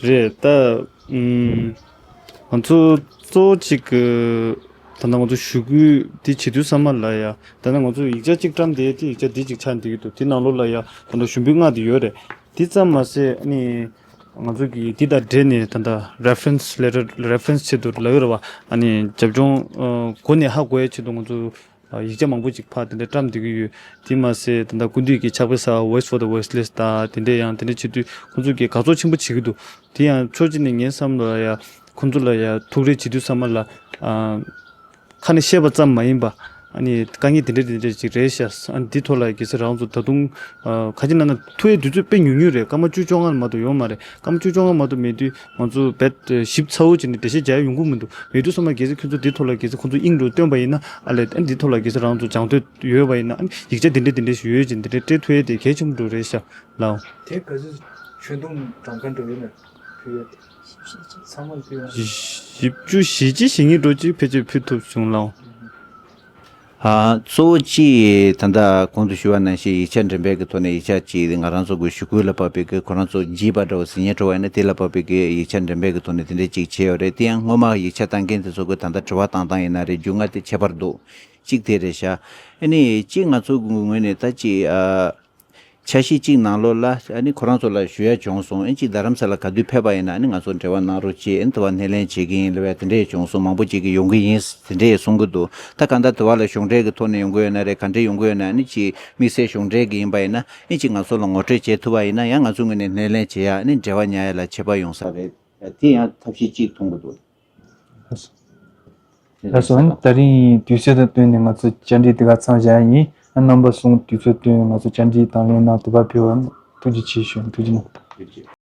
རེད། ད་ཨུམ། ང་ཚོ་གཙོ་བོ་གཅིག་གི་ད་ལྟ་ང་ཚོ་ཞུ་སྐུལ་འདི་བྱེད་དུས་ཙམ་པ་ལ་ཡ། ད་ལྟ་ང་ཚོ་ཡིག་ཆ་གཅིག་བཀྲམ་བསྡད་དེ། ཡིག་ཆ་འདི་གཅིག་ཆགས་བསྡད་ཀྱི་འདུག་དེ་ནང་ལོགས་ལ་ཡ་ད་ལྟ་ཞུ་འབོད་མངགས་བསྡད་ཡོད་རེད། དེ་ཙམ་མ་ཟད་ཨ་ནི་ང་ཚོ་གི་འདི་དང་འབྲེལ་ནས་ད་ལྟ་reference letter, reference ཆེད་དུ་ལབ་ཡོད་རེད་བ། ཨ་ནི་རྒྱབ་ལྗོངས་ཨ་གོ་ནས་ཧ་གོ་ཡའི་ཆེད་དུ་ང་ཚོ་ཨ་ཡིག་ཆ་མང་པོ་ཅིག་ཕར་དེ་འདྲ་བཀྲམ་བསྡད་ཀྱི་ཡོད། དེ་མ་ཟད་ད་ལྟ་སྐུ་མདུན་གྱི་ཕྱག་དཔེ་གསར་བ་Voice for the Voiceless དང་དེ་འདྲས་ཡང་དེ་འདྲས་བྱེད་དུས་ཁོང་ཚོ་གིས་དགའ་ཚོར་ཆེན་པོ་བྱེད་ཀྱི་འདུག་དེ་ཡང་ཕྱོགས་གཅིག་ནས་ངའི་བསམ་བློ་ལ་ཡ་ཁོང་ཚོ་ལ་ཡ་ཐུགས་རེ་བྱེད་དུས་ཙམ་པ་ལ་ཨ་ཁ་ནས་བཤད་པ་ཙམ་མ་ཡིན་པ། ཨ་ནི་དཀའ་ངལ་དེ་འདྲ་དེ་འདྲ་ཅིག་རེད་ཤག་ཨ་ནི་འདི་ཐོག་ལ་གལ་སྲིད་རང་ཚོ་ད་དུང་ཨ་ཁ་ཅིག་ན་ན་ཐུག་ཡའི་དུས་ཚོད་དཔེ་ཉུང་ཉུང་རེད། སྐར་མ་བཅུ་བཅོ་ལྔ་མ་གཏོགས་ཡོད་མ་རེད། སྐར་མ་བཅུ་བཅོ་ལྔ་མ་གཏོགས་མེད་དུས་ང་ཚོ་རྦད་ཞིབ་ཚགས་པོ་བྱས་ནས་འགྲེལ་བཤད་རྒྱག་ཡ་ཡོང་གི་མི་འདུག་མེད་དུས་ཙམ་པ་གལ་སྲིད་ཁྱོད་ཚོ་འདི་ཐོག་ལ་གལ་སྲིད་ཁོང་ཚོ་དབྱིངས་འགྲོ་བཏོན་པ་ཡིན་ན། ཨ་ལས་ཨ་ནི་འདི་ཐོག་ལ་གལ་སྲིད་རང་ཚོ་སྦྱང་འདོད་ཡོད་པ་ཡིན་ན། ཨ་ནི་ཡིག་ཆ་འདི་འདྲ་འདི་འདྲ་ཞིག་ཡོད་ཅེས་འདི་འདྲ་སྤྲད་ཐུབ་ཡ་དེ་གལ་ཆེན་པོ་འདྲ་རེད་ཤག་ལགས། དེ་ག་ཚོད་ཆོད་འདུམ་གྲངས་ཀ་འགྲོ་ཡོད་ན་ཕུལ་ཡ་དེ། ཚང་མ་ཕུལ་ཡ། བཞི་བཅུ་ཞེ་གཅིག་ཞེ་གཉིས་འགྲོ་ཅིག་ཕལ་ཆེར་ཕུལ་ཐུབ་བྱུང་ལགས། ཨ་གཙོ་བོ་གཅིག་ད་ལྟ་གོང་དུ་ཞུས་པ་ནང་བཞིན་ཡིག་ཆ་འགྲེམས་སྤེལ་གྱི་ཐོག་ནས་ཡིག་ཆ་གཅིག་ང་རང་ཚོ་གི་ཞུ་སྐུལ་ལ་དཔག་པའི་གི་ཁོ་རང་ཚོ་བགྱིས་པ་འདྲ་བོ་ཟེར་ཉན་འགྲོ་བ་ཡིན་ན། དེ་ལ་དཔག་པའི་གི་ཡིག་ཆ་འགྲེམས་སྤེལ་གྱི་ཐོག་ནས་དེ་འདྲས་གཅིག་བྱས་ཡོད་རེད། དེ་ཡང་སྔོན་མ་ཡིག་ཆ་བཏང་མཁན་དེ་ཚོ་གི་ད་ལྟ་དྲི་བ་བཏང་སྟངས་ཡིན་ན་རེད། རྒྱུས་མངའ་དེ་ཁྱད་པར་འདུག་གཅིག་དེ་རེད་ཤག་ཨ་ནི་གཅིག་ང་ཚོ་གི་ངོས་ནས་ད་གཅིག་ཨ། འཆར་གཞི་གཅིག་ནང་ལོགས་ལ་ཨ་ནི་ཁོ་རང་ཚོ་ལ་ཞུ་ཡ་བྱུང་སོང་། ཨ་ནི་གཅིག་རྡ་རམ་ས་ལ་ག་དུས་ཕེབས་པ་ཡིན་ན་ཨ་ནི་ང་ཚོ་འབྲེལ་བ་གནང་རོགས་བྱེད། ཨ་ནི་དེ་བ་སྣེ་ལེན་བྱེད་ཀྱི་ཡིན་ལབ་ཡ་དེ་འདྲས་བྱུང་སོང་། མང་པོ་ཅིག་གིས་ཡོང་གི་ཡིན་དེ་འདྲས་གསུང་གི་འདུག་ད་གང་ལྟར་དེ་བ་ལ་གཞུང་འབྲེལ་གྱི་ཐོག་ནས་ཡོང་གི་ཡོད་ན་རེད། ག་འདྲས་ཡོང་གི་ཡོད་ན། ཨ་ནི་གཅིག་དམིགས་བསལ་གཞུང་འབྲེལ་གྱི་ཡིན་པ་ཡིན་ན། ཨ་ནི་གཅིག་ང་ཚོ་ལ་ངོ་སྤྲོད་བྱེད་ཐུབ་པ་ཡིན་ན་ཡང་ང་ཚོ་ངོས་ནས་སྣེ་ལེན་བྱེད་ཡ། ཨ་ནི་འབྲེལ་བ་ཉར་ཡ་ལ་ཁྱད་པར་ཡོང་ས་རེད། དེ་ཡང་ཐབས་ཤེས་གཅིག་མཐོང་གི་འདུག་ལགས་སོ། ད་རིང་དུས་ཚོད་དང་བསྟུན་ནས་ང་ཚོ་བཅར་འདྲི་འདི་ག་མཚམས་བཞག་ཡིན། ཨ་རྣམ་པ་གསུམ་དུས་ཚོད་བསྟུན་ང་ཚོ་བཅར་འདྲི་དང་ལེན་གནང་། དུས་བབ་ཕེབས་པར་ཐུགས་རྗེ་ཆེ་ཞུ། ཐུགས་རྗེ་གནང་།